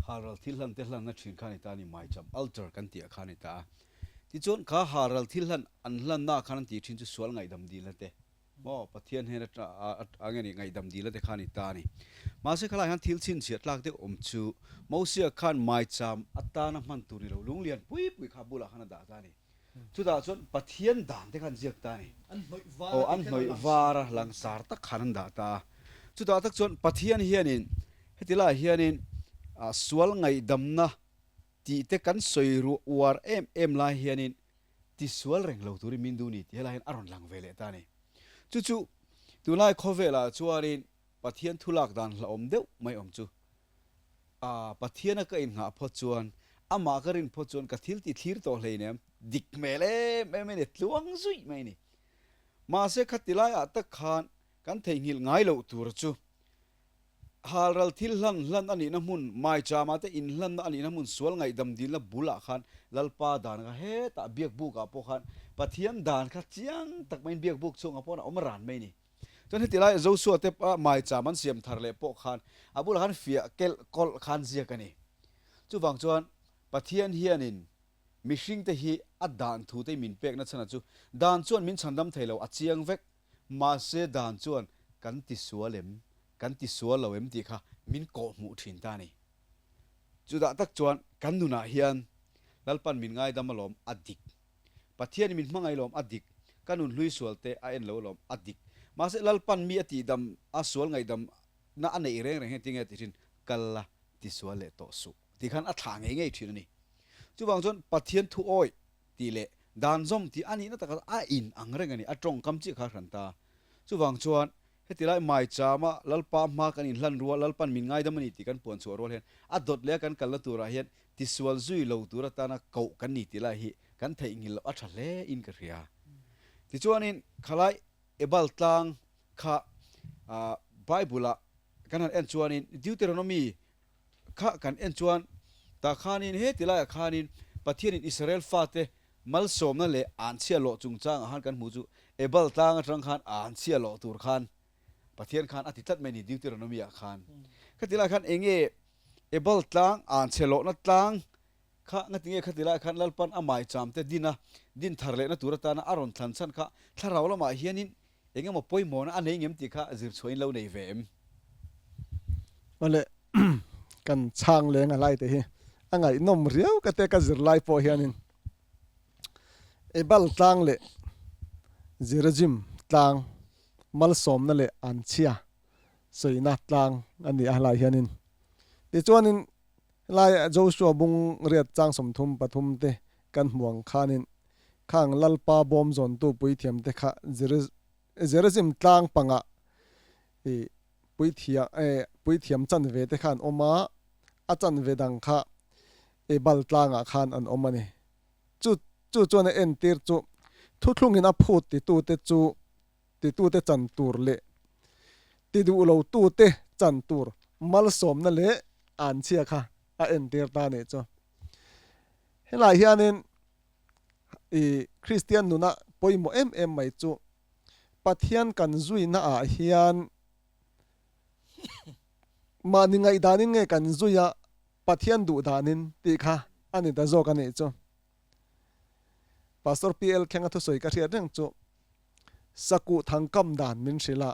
halral thil hlan te hlanna thin kha a ni ta a ni, maicham altar kan tih ah kha a ni ta a. Tichuan kha halral thil hlan an hlanna ah khan an tih thin chu sual ngaihdam dilna te maw Pathian hnen atang nge ni ngaihdam dilna te kha a ni ta a ni. Mahse khalai hian thil chhinchhiah tlak deuh awm chu Mosia khan maicham atana hman tur ni lo lunglian pui pui kha bulah khan a dah ta a ni. Chutah chuan Pathian dan te khan ziak ta a ni. Aw, an hnawih var a, langsar tak khan an dah ta a. Chutah tak chuan Pathian hianin heti laiah hianin sual ngaihdamna tih te kan sawi ruah uar em em lai hianin tisual reng lo turin min duh ni tih helai hian a rawn lang ve leh ta a ni. Chu chu tunlai khawvelah chuanin Pathian thu lak dan hlauhawm deuh mai awm chu A, Pathiana ka innghah phawt chuan, amah ka rin phawt chuan ka thil ti thlir tawh hleinem, dik hmel em em a ni, tluang zuih mai a ni. Mahse khati laiah tak khan kan theihnghilh ngai loh tur chu halral thil hlan hlan a nihna hmun, maichama te inhlanna a nihna hmun sual ngaihdam dilna bulah khan Lalpa dan kha hetah biakbukah pawh khan Pathian dan kha chiang tak maiin biakbuk chhungah pawh a awm ran mai a ni. Chuan heti lai Joshua te maicham an siam thar leh pawh khan a bulah khan fiah kelh kawlh khan ziak a ni. Chuvang chuan Pathian hianin mihringte hi a dan thu te min pekna chhan a chu dan chuan min chhandam thei lo a chiang vek mahse dan chuan kan ti sual em kan ti sual lo em tih kha min kawhhmuh thin ta a ni. Chutah tak chuan kan nunah hian Lalpan min ngaidam alawm a dik. Pathianin min hmangaih lawm a dik, ka nun hlui sual te a en lo lawm a dik. Mahse Lalpan mi a tihdam a sual ngaihdam na a neih reng reng hian tinge ti thin, kal la ti sual leh tawh suh tih khan a thlah ngei ngei thin a ni. Chuvang chuan Pathian thu awih tih leh dan zawm tih a nihna takah a in ang reng a ni, a tawngkam chiah kha a hran ta. Chuvang chuan heti lai maichama Lalpa hma kan inhlan rual, Lalpan min ngaidam a ni tih kan puan chhuah rual hian a dawt leh a kan kalna turah hian Tisual zui lo tur atana koh kan ni tih lai hi kan theihnghilh loh a tha hle in ka hria. Tichuanin khalai Ebal tlang kha Bible ah kan han en chuanin Deuteronomy kha kan en chuan tah khanin he ti laiah khanin Pathianin Israel fate malsawmna leh anchhia lawh chungchangah khan kan hmuh chu Ebal tlang atang khan anchhia lawh tur khan Pathian khan a ti tlat mai a ni Deuteronomy ah khan. Khati lai khan enge Ebal tlang, anchhe lohna tlang kha ngatinge khati lai khan Lalpan a maicham te din a, din thar lehna tur atana a rawn thlan chhan kha thlarau lamah hianin eng emaw pawimawhna a nei ngem tih kha zir chhuah in lo nei ve em? Awle, kan chhang leng a lai te hi a ngaihnawm riau ka te ka zir lai pawh hianin. Ebal tlang leh Gerizim tlang malsawmna leh anchhia sawina tlang a ni a helai hianin. Tichuanin helai Joshua bung riat chang 33 te kan hmu ang khanin khang Lalpa bawm zawntu puithiamte kha Gerizim tlang pangah i puithiam eh puithiam chanve te kha an awm a, a chanve dang kha Ebal tlangah khan an awm a ni. Chu chu chuan a entir chu thuthlungin a phut titute chu titute chan tur leh ti duh lotute chan tur malsawmna leh anchhia kha a entir ta a nih chu. Helai hianin i Kristian nuna pawimawh em em mai chu Pathian kan zuina ah hian mahni ngaihdanin nge kan zui a, Pathian duhdanin tih kha a ni ta zawk a nih chu. Pastor PL Khenga thusawi ka hriat reng chu Sakuh thang kam dan min hrilh a,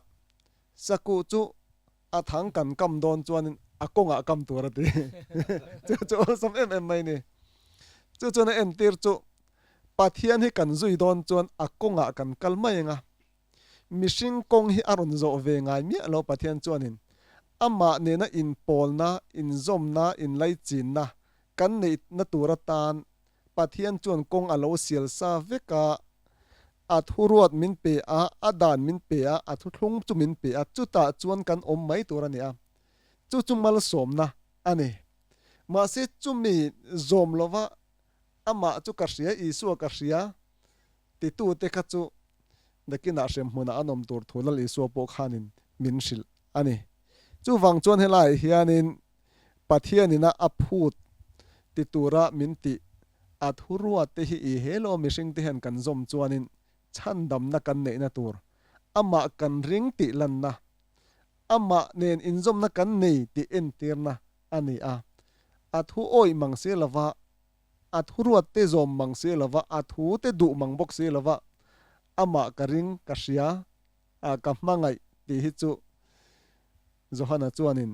Sakuh chu a thang kan kam dawn chuanin a kawngah kam tur a ti. Chu chu awlsam em em mai ni. Chu chuan a entir chu Pathian hi kan zui dawn chuan a kawngah kan kal mai ang a, mihring kawng hi a rawn zawh ve ngai miah lo Pathian chuanin amah nena inpawlna, inzawmna, inlaichinna kan neihna tur atan Pathian chuan kawng a lo sial sa vek a, a thuruat min pe a, a dan min pe a, a thuthlung chu min pe a, chutah chuan kan awm mai tur a ni a, chu chu malsawmna a ni. Mahse chumi zawm lova Amah chu ka hria, Isua ka hria titute kha chu nakinah hremhmunah an awm tur thu Lal Isua pawh khanin min hrilh a ni. Chuvang chuan helaiah hianin Pathianina a phut ti tura min tih a thuruate hi i he law mihringte hian kan zawm chuanin chhandamna kan neihna tur, amah kan ring tih lanna, amah nen inzawmna kan nei tih entirna a ni a. A thu awih mang si lova, a thuruat te zawm mang si lova, a thu te duh mang bawk si lova, amah ka ring, ka hria, a ka hmangaih tih hi chu Johana chuanin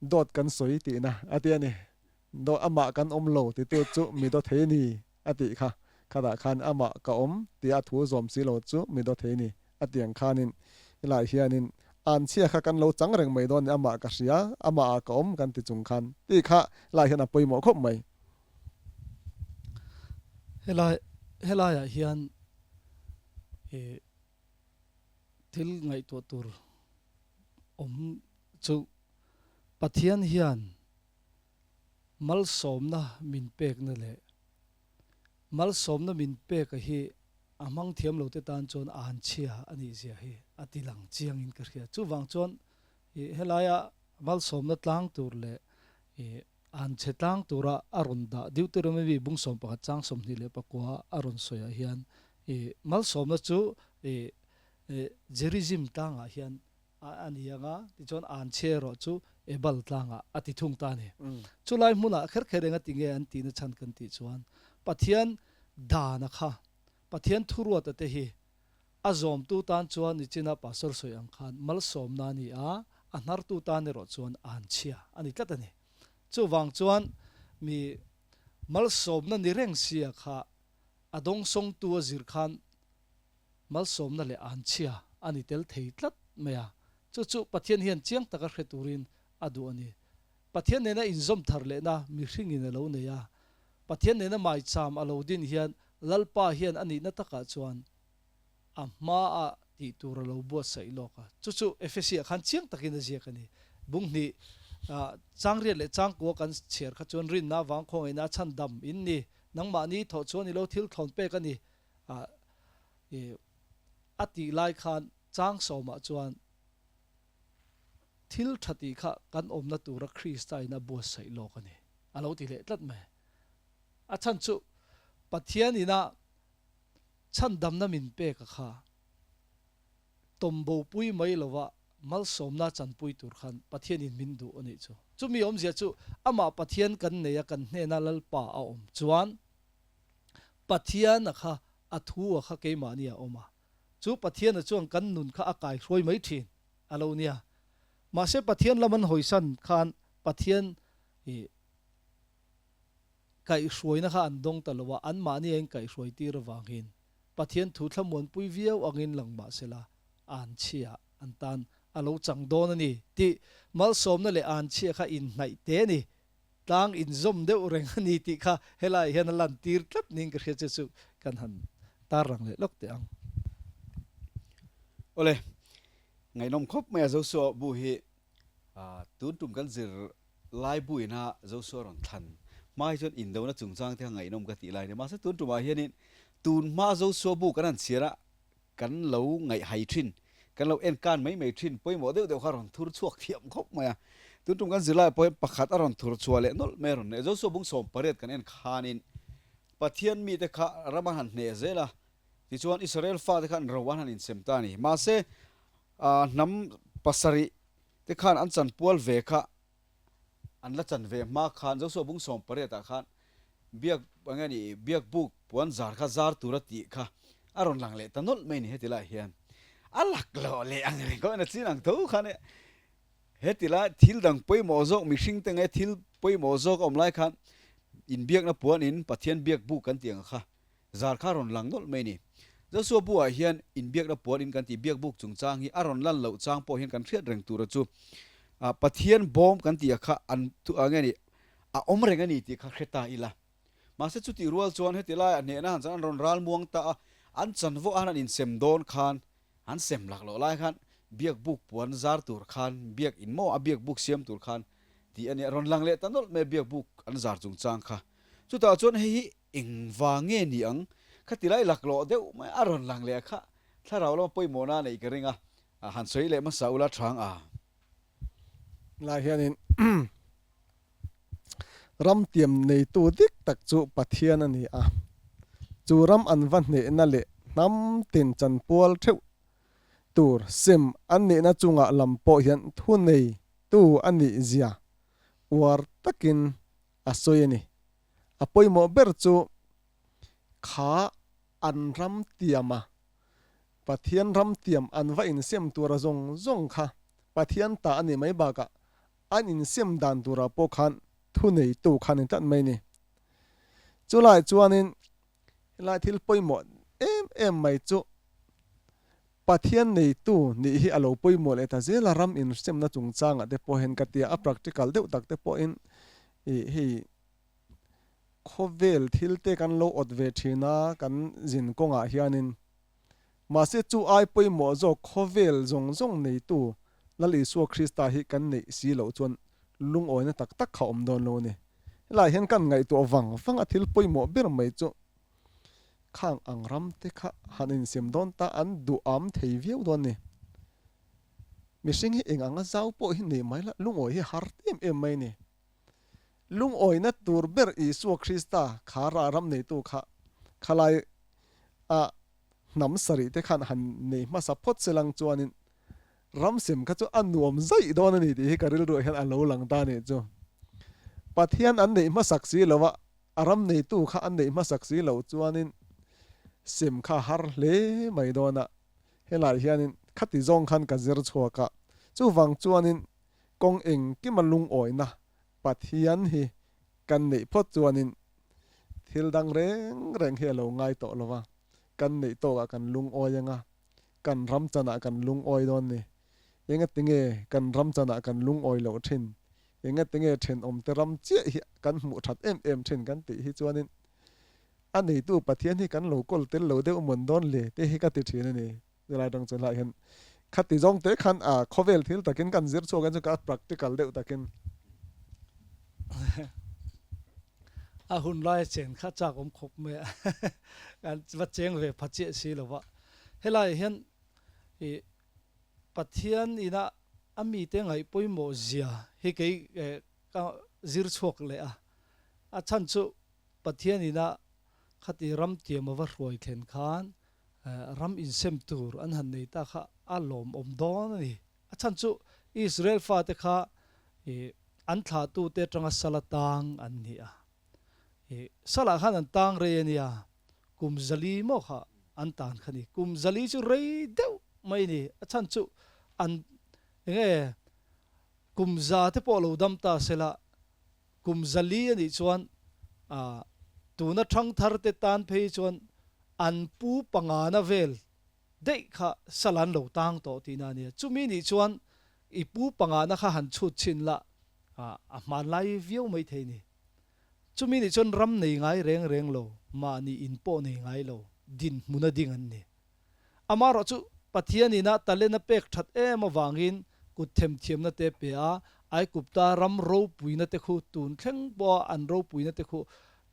dawt kan sawi tihna a ti a ni. Dawt amah kan awm lo titu chu mi daw thei ni a tih kha. Khatah khan amah ka awm tia a thu zawm si lo chu mi daw thei ni a ti ang khanin helaiah hianin anchhia kha kan lo chang reng mai dawn ni amah ka hria, amahah ka awm kan ti chung khan tih kha helaiah hian a pawimawh khawp mai. Helai helaiah hian ih thil ngaihtuah tur awm chu Pathian hian malsawmna min pekna leh malsawmna min peka hi a hmang thiam lo te tan chuan a han chhia a nih zia hi a ti lang chiang in ka hria. Chuvang chuan ih helaia malsawmna tlang tur leh ih a han chhe tlang tura a rawn dah Deuteronomy bung 11 chang 24 a rawn sawi ah hian ih malsawmna chu ih Gerizim tlangah hian a ni ang a, tichuan an chhe erawh chu Ebal tlangah a ti thung ta a ni. Chulai hmunah kher kher eng a ti nge an tihna chhan kan tih chuan Pathian dana kha, Pathian thuruata te hi a zawmtu tan chuan nichina Pastor sawi ang khan malsawmna a ni a, a hnartu tan erawh chuan an chhia a ni tlat a ni. Chuvang chuan mi malsawmna ni reng sia kha a dawngsawngtu a zir khan malsawmna leh anchhia a ni tel thei tlat mai a, chu chu Pathian hian chiang taka hre turin a duh a ni. Pathian nena inzawm thar lehna mihringin a lo nei a, Pathian nena maicham a lo din hian Lalpa hian a nihna takah chuan a hmaah tih tur a lo buatsaih lawk a, chu chu Efesiah khan chiang takin a ziak a ni. Bung hnih, Changriat leh Changkua kan chhiar kha chuan rinna avang khawngaihna a chhandam in ni, nangmahni thawh chuan i lo thil thlawn pek a ni, a tih lai khan chang sawmah chuan thil tha tih kha kan awmna tura Krista in a buatsaih lawk a ni a lo ti leh tlat mai. A chhan chu Pathian ina chhandamna min pek a kha tawmbopui mai lova malsawmna chanpui tur khan Pathian in min duh a nih chu. Chumi awmzia chu amah Pathian kan nei a kan hnena Lalpa a awm chuan Pathian a kha a thu a kha keimahni a awm a, chu Pathian a chuan kan nun kha a kaihruai mai thin a lo nia. Mahse Pathian lam an hawisan khan Pathian i. Kaihhruaina kha an dawng ta lo a, anmahni a inkaihhruai tir avangin Pathian thu thlamuanpui viau angin lang mah sela, anchhia an tan a lo chang dawn a ni tih malsawmna leh anchhia kha inhnaih te a ni, tlang inzawm deuh reng a ni tih kha helaiah hian a lantir tlat niin ka hria che chu kan han tarlang leh lawk teh ang. Awle, ngaihnawm khawp mai a Joshua bu hi tun tum kan zir Lai buina Joshua rawn thlan hma hi chuan indona chungchang te kha ngaihnawm ka tih lai a ni. Mahse tun tumah hianin tun hma Joshua bu kan han chhiar a, kan lo ngaihhai thin, kan lo en kan mai mai thin, pawimawh deuh deuh kha a rawn thur chhuak thiam khawp mai a. Tun tum kan zirlaiah pawh hian pakhat a rawn thur chhuah leh nawlh mai a rawn nei. Joshua bung 18 kan en khanin Pathian mite kha ram an han hneh zel a, tichuan Israel fate khan ro an han insem ta a ni. Mahse hnam pasarih te khan an chanpual ve kha an la chan ve hma khan Joshua bung 18 ah khan biak eng nge ni biak buk puan zar kha zar tura tih kha a rawn lang leh ta nawlh mai ni heti lai hian a lak loh leh ang reng kawh in a chin ang tho khan e heti lai thil dang pawimawh zawk mihring te nge thil pawimawh zawk a awm lai khan inbiakna puan in Pathian biak buk kan tih ang kha Zar kha rawn lang nawlh mai ni. Joshua bu ah hian inbiakna puan in kan tih biakbuk chungchang hi a rawn lan loh chang pawh hian kan hriat reng tura chu Pathian bawm kan tih ah kha an nge ni a awm reng a ni tih kha hre ta ila. Mahse chutih rual chuan heti laiah hnehna han chan an rawn ral muang ta a, an chanvo a han an insem dawn khan an sem lak loh lai khan biakbuk puan zar tur khan biak in maw a biakbuk siam tur khan tih a nia rawn lang leh ta nawlh mai a biakbuk an zar chungchang kha. Chutah chuan hei hi Engvang nge ni ang? Khati lai laklawh deuh mai a rawn lang leh a kha thlarau lama pawimawhna a neih ka ring a, han sawi leh hmasa ula thang a. Lai hianin ram tiam neitu dik tak chu Pathian a ni a, chu ram an va hnehna leh hnam tin chanpual theuh tur sem an nihna chungah lam pawh hian thuneitu a nih zia uar takin a sawi a ni. A pawimawh ber chu kha an ram tiam a, Pathian ram tiam an va insem tura zawng zawng kha Pathian ta a nih mai bakah an insem dan turah pawh khan thuneitu kha a ni tlat mai a ni. Chulai chuanin helai thil pawimawh em em mai chu Pathian neitu nih hi a lo pawimawh leh ta zel a, ram insemna chungchangah te pawh hian ka tia a practical deuh tak te pawhin ih hei Khawvel thil te kan lo awt ve thin a kan zin kawngah hianin. Mahse chu ai pawimawh zawk khawvel zawng zawng neitu Lal Isua Krista hi kan neih si loh chuan lungawina tak tak kha awm dawn lo a ni. Helaiah hian kan ngaihtuah vang vang a thil pawimawh ber mai chu khang ang ram te kha han insem dawn ta an duham thei viau dawn a ni. Mihring hi eng anga zau pawh hi nei mai la lungawi hi har em em mai a ni. Lungawina tur ber Isua Krista kha rah ram neitu kha khalai a hnam sarih te khan han nei hmasa phawt se lang chuanin ram sem kha chu a nuam zaih dawn a ni tih hi ka rilruah hian a lo lang ta a nih chu. Pathian an neih hmasak si lo a, a ram neitu kha an neih hmasak si loh chuanin sem kha a har hle mai dawn a. Helai hianin khati zawng khan ka zir chhuak a, chuvang chuanin Kawng engkima lungawina Pathian hi kan neih phawt chuanin thil dang reng reng hi a lo ngai tawh lo va, kan neih tawkah kan lungawi anga, kan ram chanah kan lungawi dawn ni. Engatinge kan ram chanah kan lungawi loh thin? Engatinge thenawmte ram chiah hi kan hmuh that em em thin kan tih hi chuanin a neitu Pathian hi kan lo kawl tel lo deuh mawn dawn le tih hi ka ti thin a ni. Zirlai dang chuan hlai hian khati zawng te khan a khawvel thil takin kan zir chhuak hian chu ka practical deuh takin. A hun lai chen kha chak awm khawp mai a, kan va cheng ve pha chiah si lo va. Helaiah hian ih Pathian ina a mite ngaih pawimawh zia hi kei ka zir chhuak leh a, a chhan chu Pathian ina khati ram tiam a va hruai thlen khan Ram insem tur an han nei ta kha a lawmawm dawn a ni. A chhan chu Israel fate kha an thlahtute atanga sala tang an ni a. Salah khan an tang rei a nia, kum zali maw kha an tan kha ni. Kum zali chu rei deuh mai a ni. A chhan chu an enge kum za te pawh lo dam ta sela, Kum zali a nih chuan Tuna thangthar te tan phei chuan an pu pangana vel daih kha sal an lo tang tawh tihna a nia. Chumi nih chuan i pu pangana kha han chhut chhin la a hmanlai viau mai thei ni. Chumi nih chuan ram nei ngai reng reng lo, mahni in pawh nei ngai lo, dinhmuna ding an ni. Amaherawh chu Pathianin a talent a pek that em avangin kut themthiamna te pe a, Aigupta ram ropuina te khu tun thleng pawha an ropuina te khu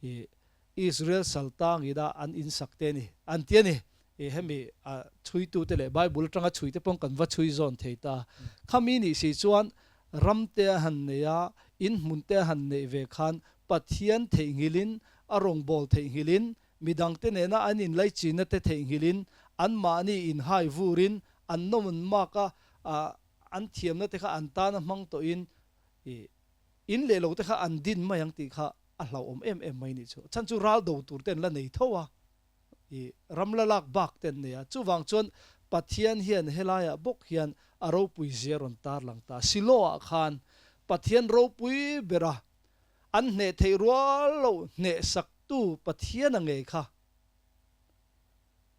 i Israel saltangina an insak te a ni an ti a ni. I hemi a chhuitute leh Bible atanga chhui te paw'n kan va chhui zawn thei ta. Khami nih si chuan ram te a han nei a, in hmun te a han neih ve khan Pathian theihnghilhin a rawngbâwl theihnghilhin Midangte nena an inlaichinna te theihnghilhin anmahni inhai vurin an nawm an mak a, an thiamna te kha an tana hmang tawhin in leh lo te kha an din mai ang tih kha a hlauhawm em em mai nih chu. A chhan chu ral do tur te an la nei tho a, ram la lak bak te an nei a. Chuvang chuan Pathian hian helaiah bawk hian a ropui zia rawn tarlang ta. Siloah khan Pathian ropui bera An hneh theih rual lo hneh sak tu Pathian a ngei kha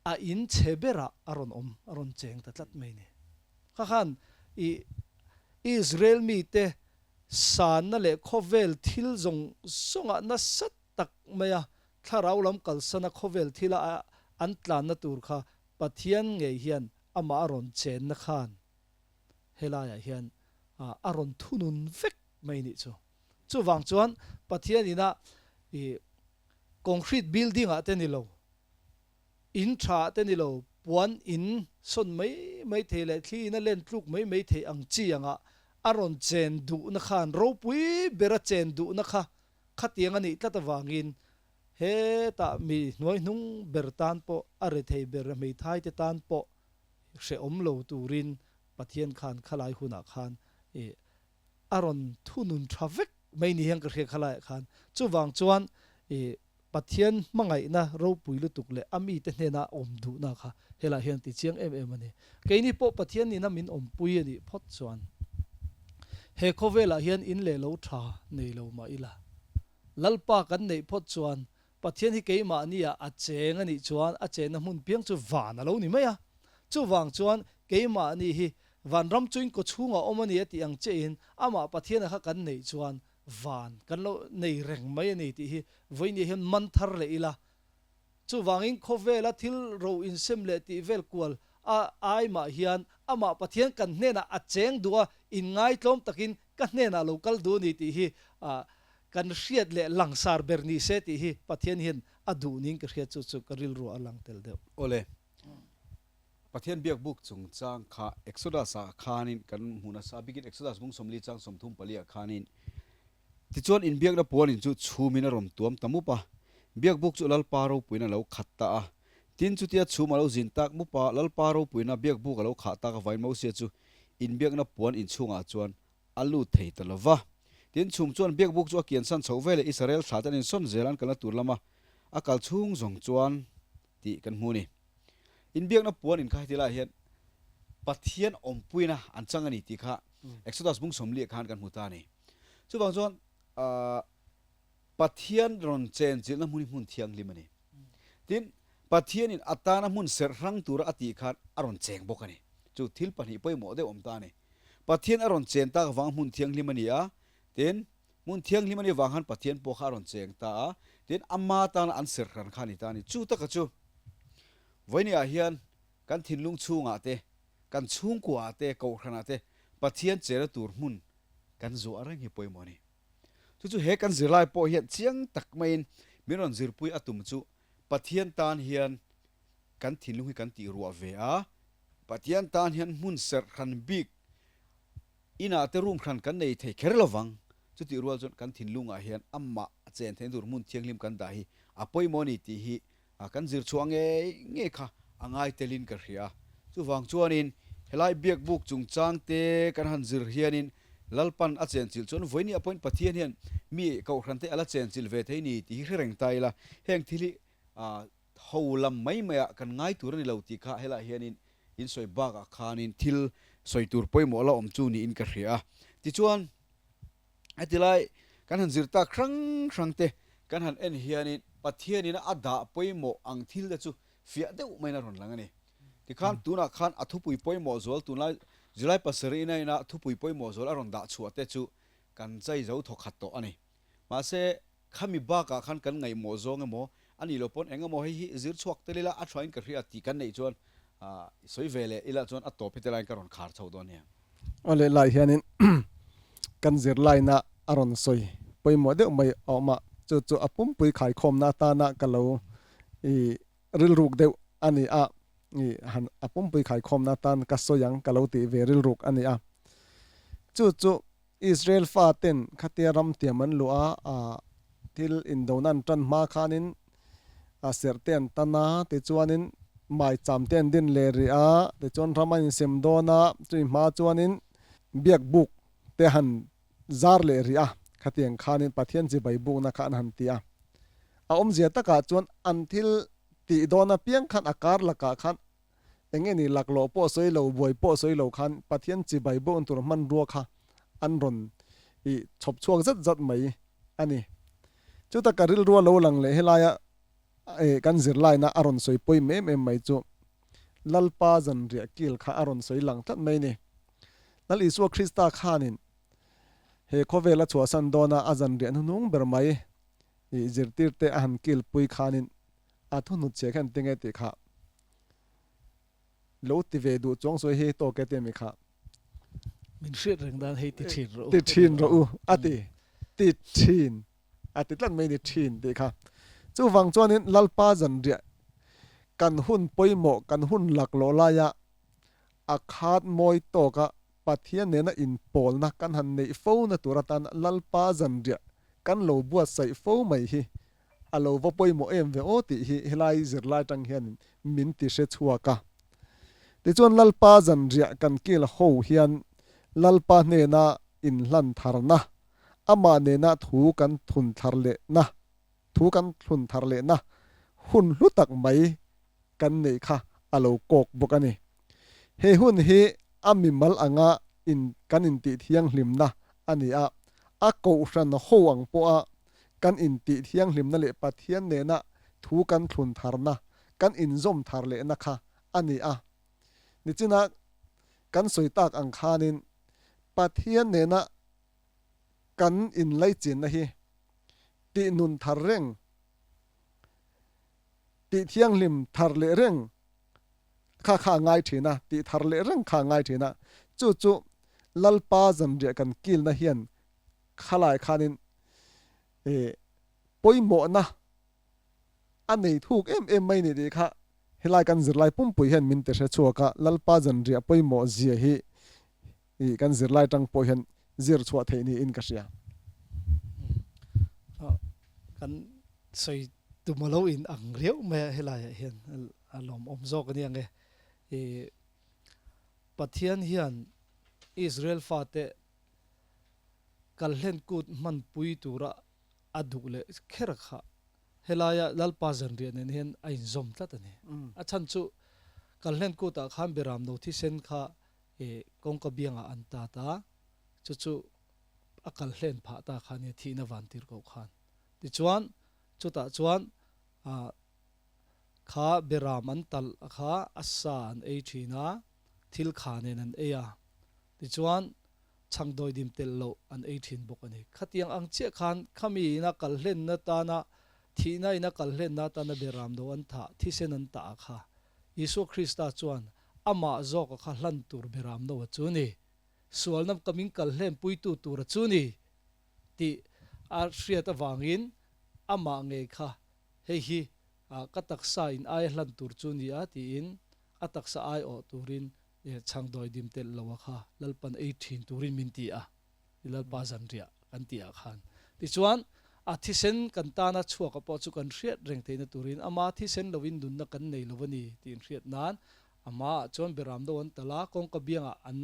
a in chhe berah a rawn awm, a rawn cheng ta tlat mai ni. Kha khan i Israel mite sanna leh khawvel thil zawng zawngah nasa tak maia thlarau lam kalsana khawvel thila an tlanna tur kha Pathian ngei hian amah a rawn chenna khan helaiah hian a rawn thunun vek mai nih chu. Chuvang chuan Pathian ina i concrete building ah te ni lo, in tha ah te ni lo, puan in sawn mai mai thei leh thli in a len tluk mai mai thei ang chi angah a rawn chen duhna khan ropui bera chen duhna kha khatiang a nih tlat avangin hetah mi hnuai hnung ber tan pawh a rethei ber a hmeithai te tan pawh hrehawm lo turin Pathian khan khalai hunah khan i a rawn thunun tha vek mai ni hian ka hria kha laiah khan. Chuvang chuan i Pathian hmangaihna ropui lutuk leh a mite hnena awm duhna kha helaiah hian ti chiang em em a ni. Keini pawh Pathian nina min awmpui a nih phawt chuan he khawvelah hian in leh lo tha nei lo mah ila Lalpa kan neih phawt chuan Pathian hi keimahnia a cheng a nih chuan a chenna hmun piang chu van a lo ni mai a. Chuvang chuan keimahni hi vanram chu in kawchhungah awm a ni a tih ang chiahin amah Pathiana kha kan neih chuan van kan lo nei reng mai a ni tih hi vawinia hian man thar leh ila. Chuvangin khawvela thil ro insem leh tih vel kual a ai mah hian amah Pathian kan hnenah a cheng duh a, inngaitlawm takin ka hnenah lo kal duh a ni tih hi Kan hriat leh langsar ber ni se tih hi Pathian hian a duh niin ka hriat chu chu ka rilru a lang tel deuh. Awle, Pathian biakbuk chungchang kha Exodus ah khanin kan hmu nasa a, bikin Exodus bung 40 chang 34 ah khanin tichuan inbiakna puanin chu chhumin a rawn tuam ta mup a, biakbuk chu Lalpa ropuiin a lo khat ta a, tin chutia chhum a lo zin tak mup a, Lalpa ropuina biakbuk a lo khah tak avangin Mosia chu inbiakna puan inchhungah chuan a lut thei ta lo va. Tin, chhum chuan biakbuk chu a kiansan chhoh veleh Israel thla te an insawn zel an kalna tur lama a kal chhung zawng chuan tih kan hmu a ni. Inbiakna puan in kha heti laiah hian Pathian awmpuina an chang a ni tih kha Exodus bung 40 khan kan hmu ta a ni. Chuvang chuan Pathian rawn chenchilhna hmun hi hmun thianghlim a ni. Tin, Pathianin a tana hmun serh hrang tura a tih khan a rawn cheng bawk a ni. Chu thil pahnih pawimawh deuh awm ta a ni. Pathian a rawn cheng tak avang hmun thianghlim a ni a, tin, hmun thianghlim a nih avang khan Pathian pawh kha a rawn cheng ta a, tin, ama tana an serh hran kha a ni ta a ni. Chu taka chu vawinia hian kan thinlung chhungah te, kan chhungkuaah te, kohhranah te Pathian chena tur hmun kan zuah reng hi pawimawh a ni. Chu chu he kan zirlai pawh hian chiang tak maiin min rawn zirpui a tum chu Pathian tan hian kan thinlung hi kan tih ruah ve a, Pathian tan hian hmun serh hran bik inah te room hran kan nei thei kher lovang, chutih rual chuan kan thinlungah hian amah a chen theihna tur hmun thianghlim kan dah hi a pawimawh a ni tih hi kan zir chhuah ngei ngei kha a ngai telin ka hria. Chuvang chuanin helai biakbuk chungchang te kan han zir hianin Lalpan a chenchilh chuan vawiin ah pawhin Pathian hian mi kohhran te a la chenchilh ve thei ni tih hi hre reng ta ila, heng thil hi ho lam mai mai ah kan ngai tur a ni lo tih kha helaiah hianin in sawi bakah khanin thil sawi tur pawimawh la awm chu niin ka hria a. Tichuan, heti lai kan han zir tak hrang hrang te. kan han en hianin Pathianina a dah pawimawh ang thil te chu fiah deuh maiin a rawn lang a ni. Tikhan tunah khan a thupui pawimawh zual tunlai July pasarih ina ina thupui pawimawh zual a rawn dah chhuah te chu kan chai zo thawkhat tawh a ni. Mahse, khami bakah khan kan ngaihmawh zawng emaw a nih loh pawn eng emaw hei hi zir chhuak tel ila a thain ka hria tih kan neih chuan sawi ve leh ila chuan a tawp heti laiin ka rawn khar chho dawn nia. Aw leh lai hianin kan zirlaina a rawn sawi pawimawh deuh mai a awm a, chu chu a pumpui khaikhawmna atana ka lo i rilruk deuh a ni a, i han a pumpui khaikhawmna atan ka sawi ang ka lo tih ve rilruk a ni a. Chu chu Israel faten khatia ram tiam an luh a, thil indona an tan hma khanin a serh te an tan a, tichuanin maicham te an din leh rih a, tichuan ram an insem dawn a, chumi hma chuanin biak buk te han zar leh rih a, khatiang khanin Pathian chibai bukna kha an han ti a. A awmzia takah chuan an thil tih dawn apiang khan a kar lakah khan Eng nge ni laklawh pawh sawi lo, buai pawh sawi lo khan Pathian chibai bawk tur hmanrua kha an rawn i chhawp chhuak zat zat mai a ni. Chuta ka rilrua lo lang leh helaia kan zirlaina a rawn sawi pawim em em mai chu Lalpa zanriah kil kha a rawn sawi lang tlat mai ni. Lal Isua Krista khanin he khawvel a chhuahsan dawna a zanriah hnuhnung ber mai i zirtirte a han kilpui khanin a thuhnut chhiah khan tinge tih kha Lo ti ve duh chuang sawi hei tawk e ti ami kha. Min hriat reng dan hei ti thin rawh u. Ti thin rawh u a ti. Ti thin a ti tlat mai ni thin tih kha. Chuvang chuanin Lalpa zanriah kan hun pawimawh kan hun laklawh laia a khat mawi tawka Pathian nena inpawlna kan han neih fo na tur atan Lalpa zanriah kan lo buatsaih fo mai hi A lo va pawimawh em ve aw tih hi helai zirlai tang hian min ti hre chhuak a. Tichuan Lalpa zanriah kan kil ho hian Lalpa hnena inhlan tharna, amah nena thu kan thun thar lehna, thu kan thlun thar lehna hun hlu tak mai kan neih kha a lo kawk bawk a ni. He hun hi a mimal anga in kan intih thianghlimna a ni a, a kohhran ho ang pawha kan intih thianghlimna leh Pathian nena thu kan thlun tharna, kan inzawm thar lehna kha a ni a. Nichina kan sawi tak ang khanin Pathian nena kan inlaichinna hi tihnun thar reng, tih thianghlim thar leh reng kha kha a ngai thin a, tih thar leh reng kha a ngai thin a, chu chu Lalpa zanriah kan kilna hian khalai khanin eh pawimawhna a nei thuk em em mai ni tih kha helai kan zirlai pumpui hian min ti hre chhuak a, Lalpa zanriah pawimawh zia hi ih kan zirlai tang pawh hian zir chhuah theih niin ka hria. Kan sawi tum a lo in ang riauh mai a helaiah hian a lawmawm zawk a ni ang e. Ih Pathian hian Israel fate kalhlen kut hmanpui tura a duh leh kher kha helaia Lalpa zanriah nen hian a inzawm tlat a ni. A chhan chu kalhlen kutah khan Beramno thisen kha ih kawngka biangah an tat a, chu chu a kal hlen phah ta kha nia thihna van tir koh khan. Tichuan chutah chuan ah kha beram an talh kha a sa an ei thin a, thil kha nen an ei a, tichuan chhangdawidim telh loh an ei thin bawk a ni. Khatiang ang chiah khan khami ina kal hlenna tana thihna ina kal hlenna atana beram do an thah, thisen an tah kha Isua Krista chuan amah zawka kha hlan tur beram no a chu ni. Sualna ka min kal hlen puitu tur a chu ni tih a hriat avangin amah ngei kha hei hi ka taksa in aia hlan tur chu ni a tiin a taksa ai awh turin chhangdawi dim telh lo a kha Lalpan ei thin turin min ti a. I Lalpa zanriah kan tih ah khan. Tichuan, a thisen kan tana chhuaka pawh chu kan hriat reng theihna turin ama thisen loin nunna kan nei lo a ni tih inhriat nan amaah chuan beram do an tal a, kawngka biangah an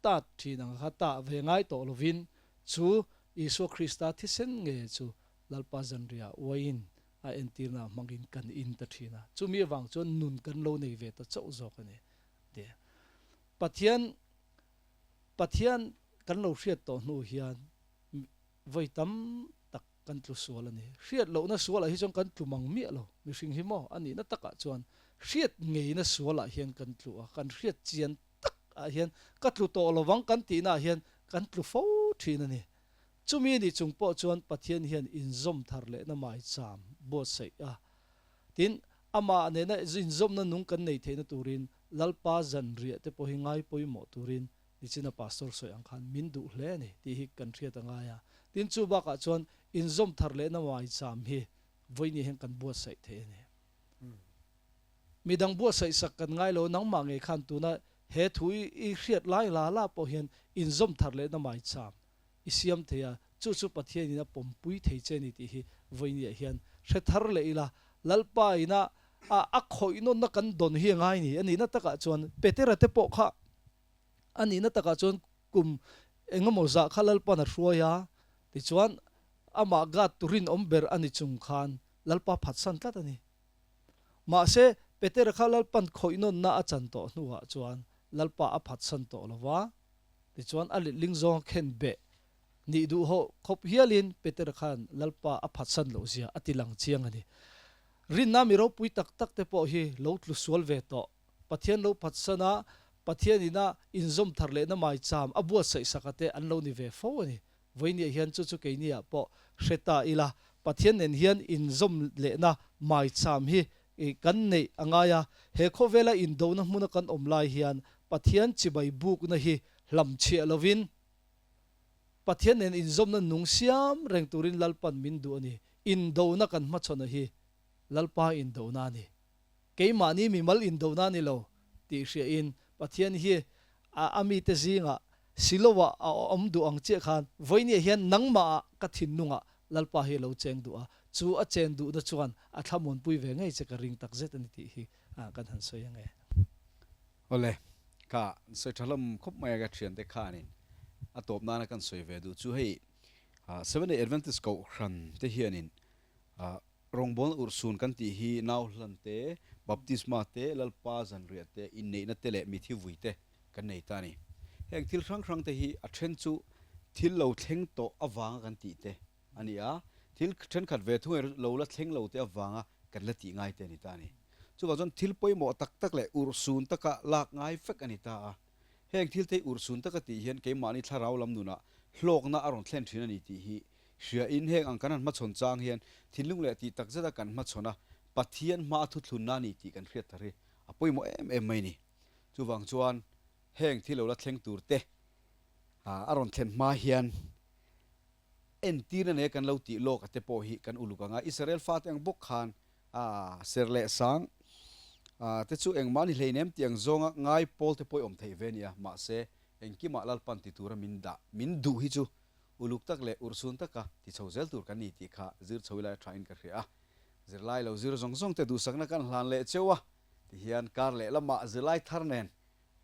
tat thin ang kha tah ve ngai tawh lovin chu Isua Krista thisen nge chu Lalpa zanriah uaiin a entirna hmangin kan in ta thin a. Chumi avang chuan nun kan lo nei ve ta chauh zawk a ni. Pathian Pathian kan lo hriat tawh hnu hian vawi tam tak kan. kan tlu sual a ni. Hriat lohna sualah hi chuan kan tlu mang miah lo. Mihring hi maw a nihna takah chuan hriat ngeina sualah hian kan tlu a, kan hriat chian tak ah hian ka tlu tawh lovang kan tihna ah hian kan tlu fo thin a ni. Chumi ni chung pawh chuan Pathian hian inzawm thar lehna maicham buatsaih a, tin, amah nena inzawmna nung kan nei theihna turin Lalpa zanriah te pawh hi ngai pawimawh turin nichina Pastor sawi ang khan min duh hle a ni tih hi kan hriat a ngai a. Tin, chu bakah chuan inzawm thar lehna maicham hi vawiini hian kan buatsaih thei a ni. Midang buatsaih sak kan ngai lo, nangmah ngei khan tuna he thu i hriat lai la la pawh hian inzawm thar lehna maicham i siam thei a, chu chu Pathianin a pawmpui thei che ni tih hi vawiiniah hian hre thar leh ila, Lalpa ina a khawih nawnna kan dawn hi a ngai ni. A nihna takah chuan Petera te pawh kha a nihna takah chuan kum engemaw zah kha Lalpa'n a hruai a, tichuan amah God tu rinawm ber a ni chung khan Lalpa phatsan tlat a ni. Mahse, Petera kha Lalpa'n khawih nawnna a chan tawh hnuah chuan Lalpa a phatsan tawh lo va, tichuan a letling zawnga khen beh nih duh hawh khawp hialin Petera khan Lalpa a phatsan loh zia a ti lang chiang a ni. Rinna mi ropui tak tak te pawh hi lo tlu sual ve tawh. Pathian lo phatsan a, Pathian ina inzawm thar lehna maicham a buatsaih saka te an lo ni ve fo a ni. Vawinia hian chu chu keiniah pawh hre ta ila, Pathian nen hian inzawm lehna maicham hi kan neih a ngai a. He khawvela indona hmuna kan awm lai hian Pathian chibai bukna hi hlamchhiah lovin Pathian nen inzawmna nung siam reng turin Lalpan min duh a ni. Indona kan hmachhawn a hi Lalpa indona a ni. Keimahni mimal indona a ni lo tih hriain Pathian hi a mite zingah Siloah a awm duh ang chiah khan vawinia hian nangmahah ka thinlungah Lalpa hi a lo cheng duh a, chu a chen duhna chuan a thlamuanpui ve ngei che ka ring tak zet a ni tih hi kan han sawi ang e. Awle, ka sawi tha hlawm khawp mai a ka thiante khanin a tawp nana kan sawi ve duh chu hei Seventh Day Adventist Kohhran te hianin Rawngbawlna urhsun kan tih hi nau hlan te, baptisma te, Lalpa zanriah te, inneihna te leh mithi vui te kan nei ta a ni. Heng thil hrang hrang te hi a then chu thil lo thleng tawh avanga kan tih te a ni a, thil thenkhat ve thung erawh lo la thleng lo te avanga kan la tih ngai te a ni ta a ni. Chuvang chuan thil pawimawh tak tak leh urhsun taka lak ngai vek a ni ta a. Heng thil te hi urhsun taka tih hian keimahni thlarau lam nunah hlawkna a rawn thlen thin a ni tih hi Hria in heng ang kan han hmachhawn chang hian thinlung leh tih tak zeta kan hmachhawn a, Pathian hma a thuthlunna a ni tih kan hriat thar hi a pawimawh em em mai ni. Chuvang chuan heng thil lo la thleng tur te a rawn thlen hma hian entirna nei a kan lo tih lawk a te pawh hi kan uluk ang a, Israel fate ang bawk khan ser leh sang te chu engmah ni hleinem tih ang zawnga ngai pawl te pawh i awm theih ve a nia, mahse engkimah Lalpan ti tura min dah min duh hi chu Uluk tak leh urhsun taka ti chho zel tur kan ni tih kha zir chho ila tha in ka hria a. Zirlai lo zir zawng zawng te duhsakna kan hlan leh cheu a, tihian kar leh lamah zirlai thar nen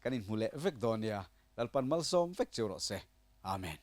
kan inhmu leh vek dawn nia. Lalpan malsawm vek cheu rawh se. Amen.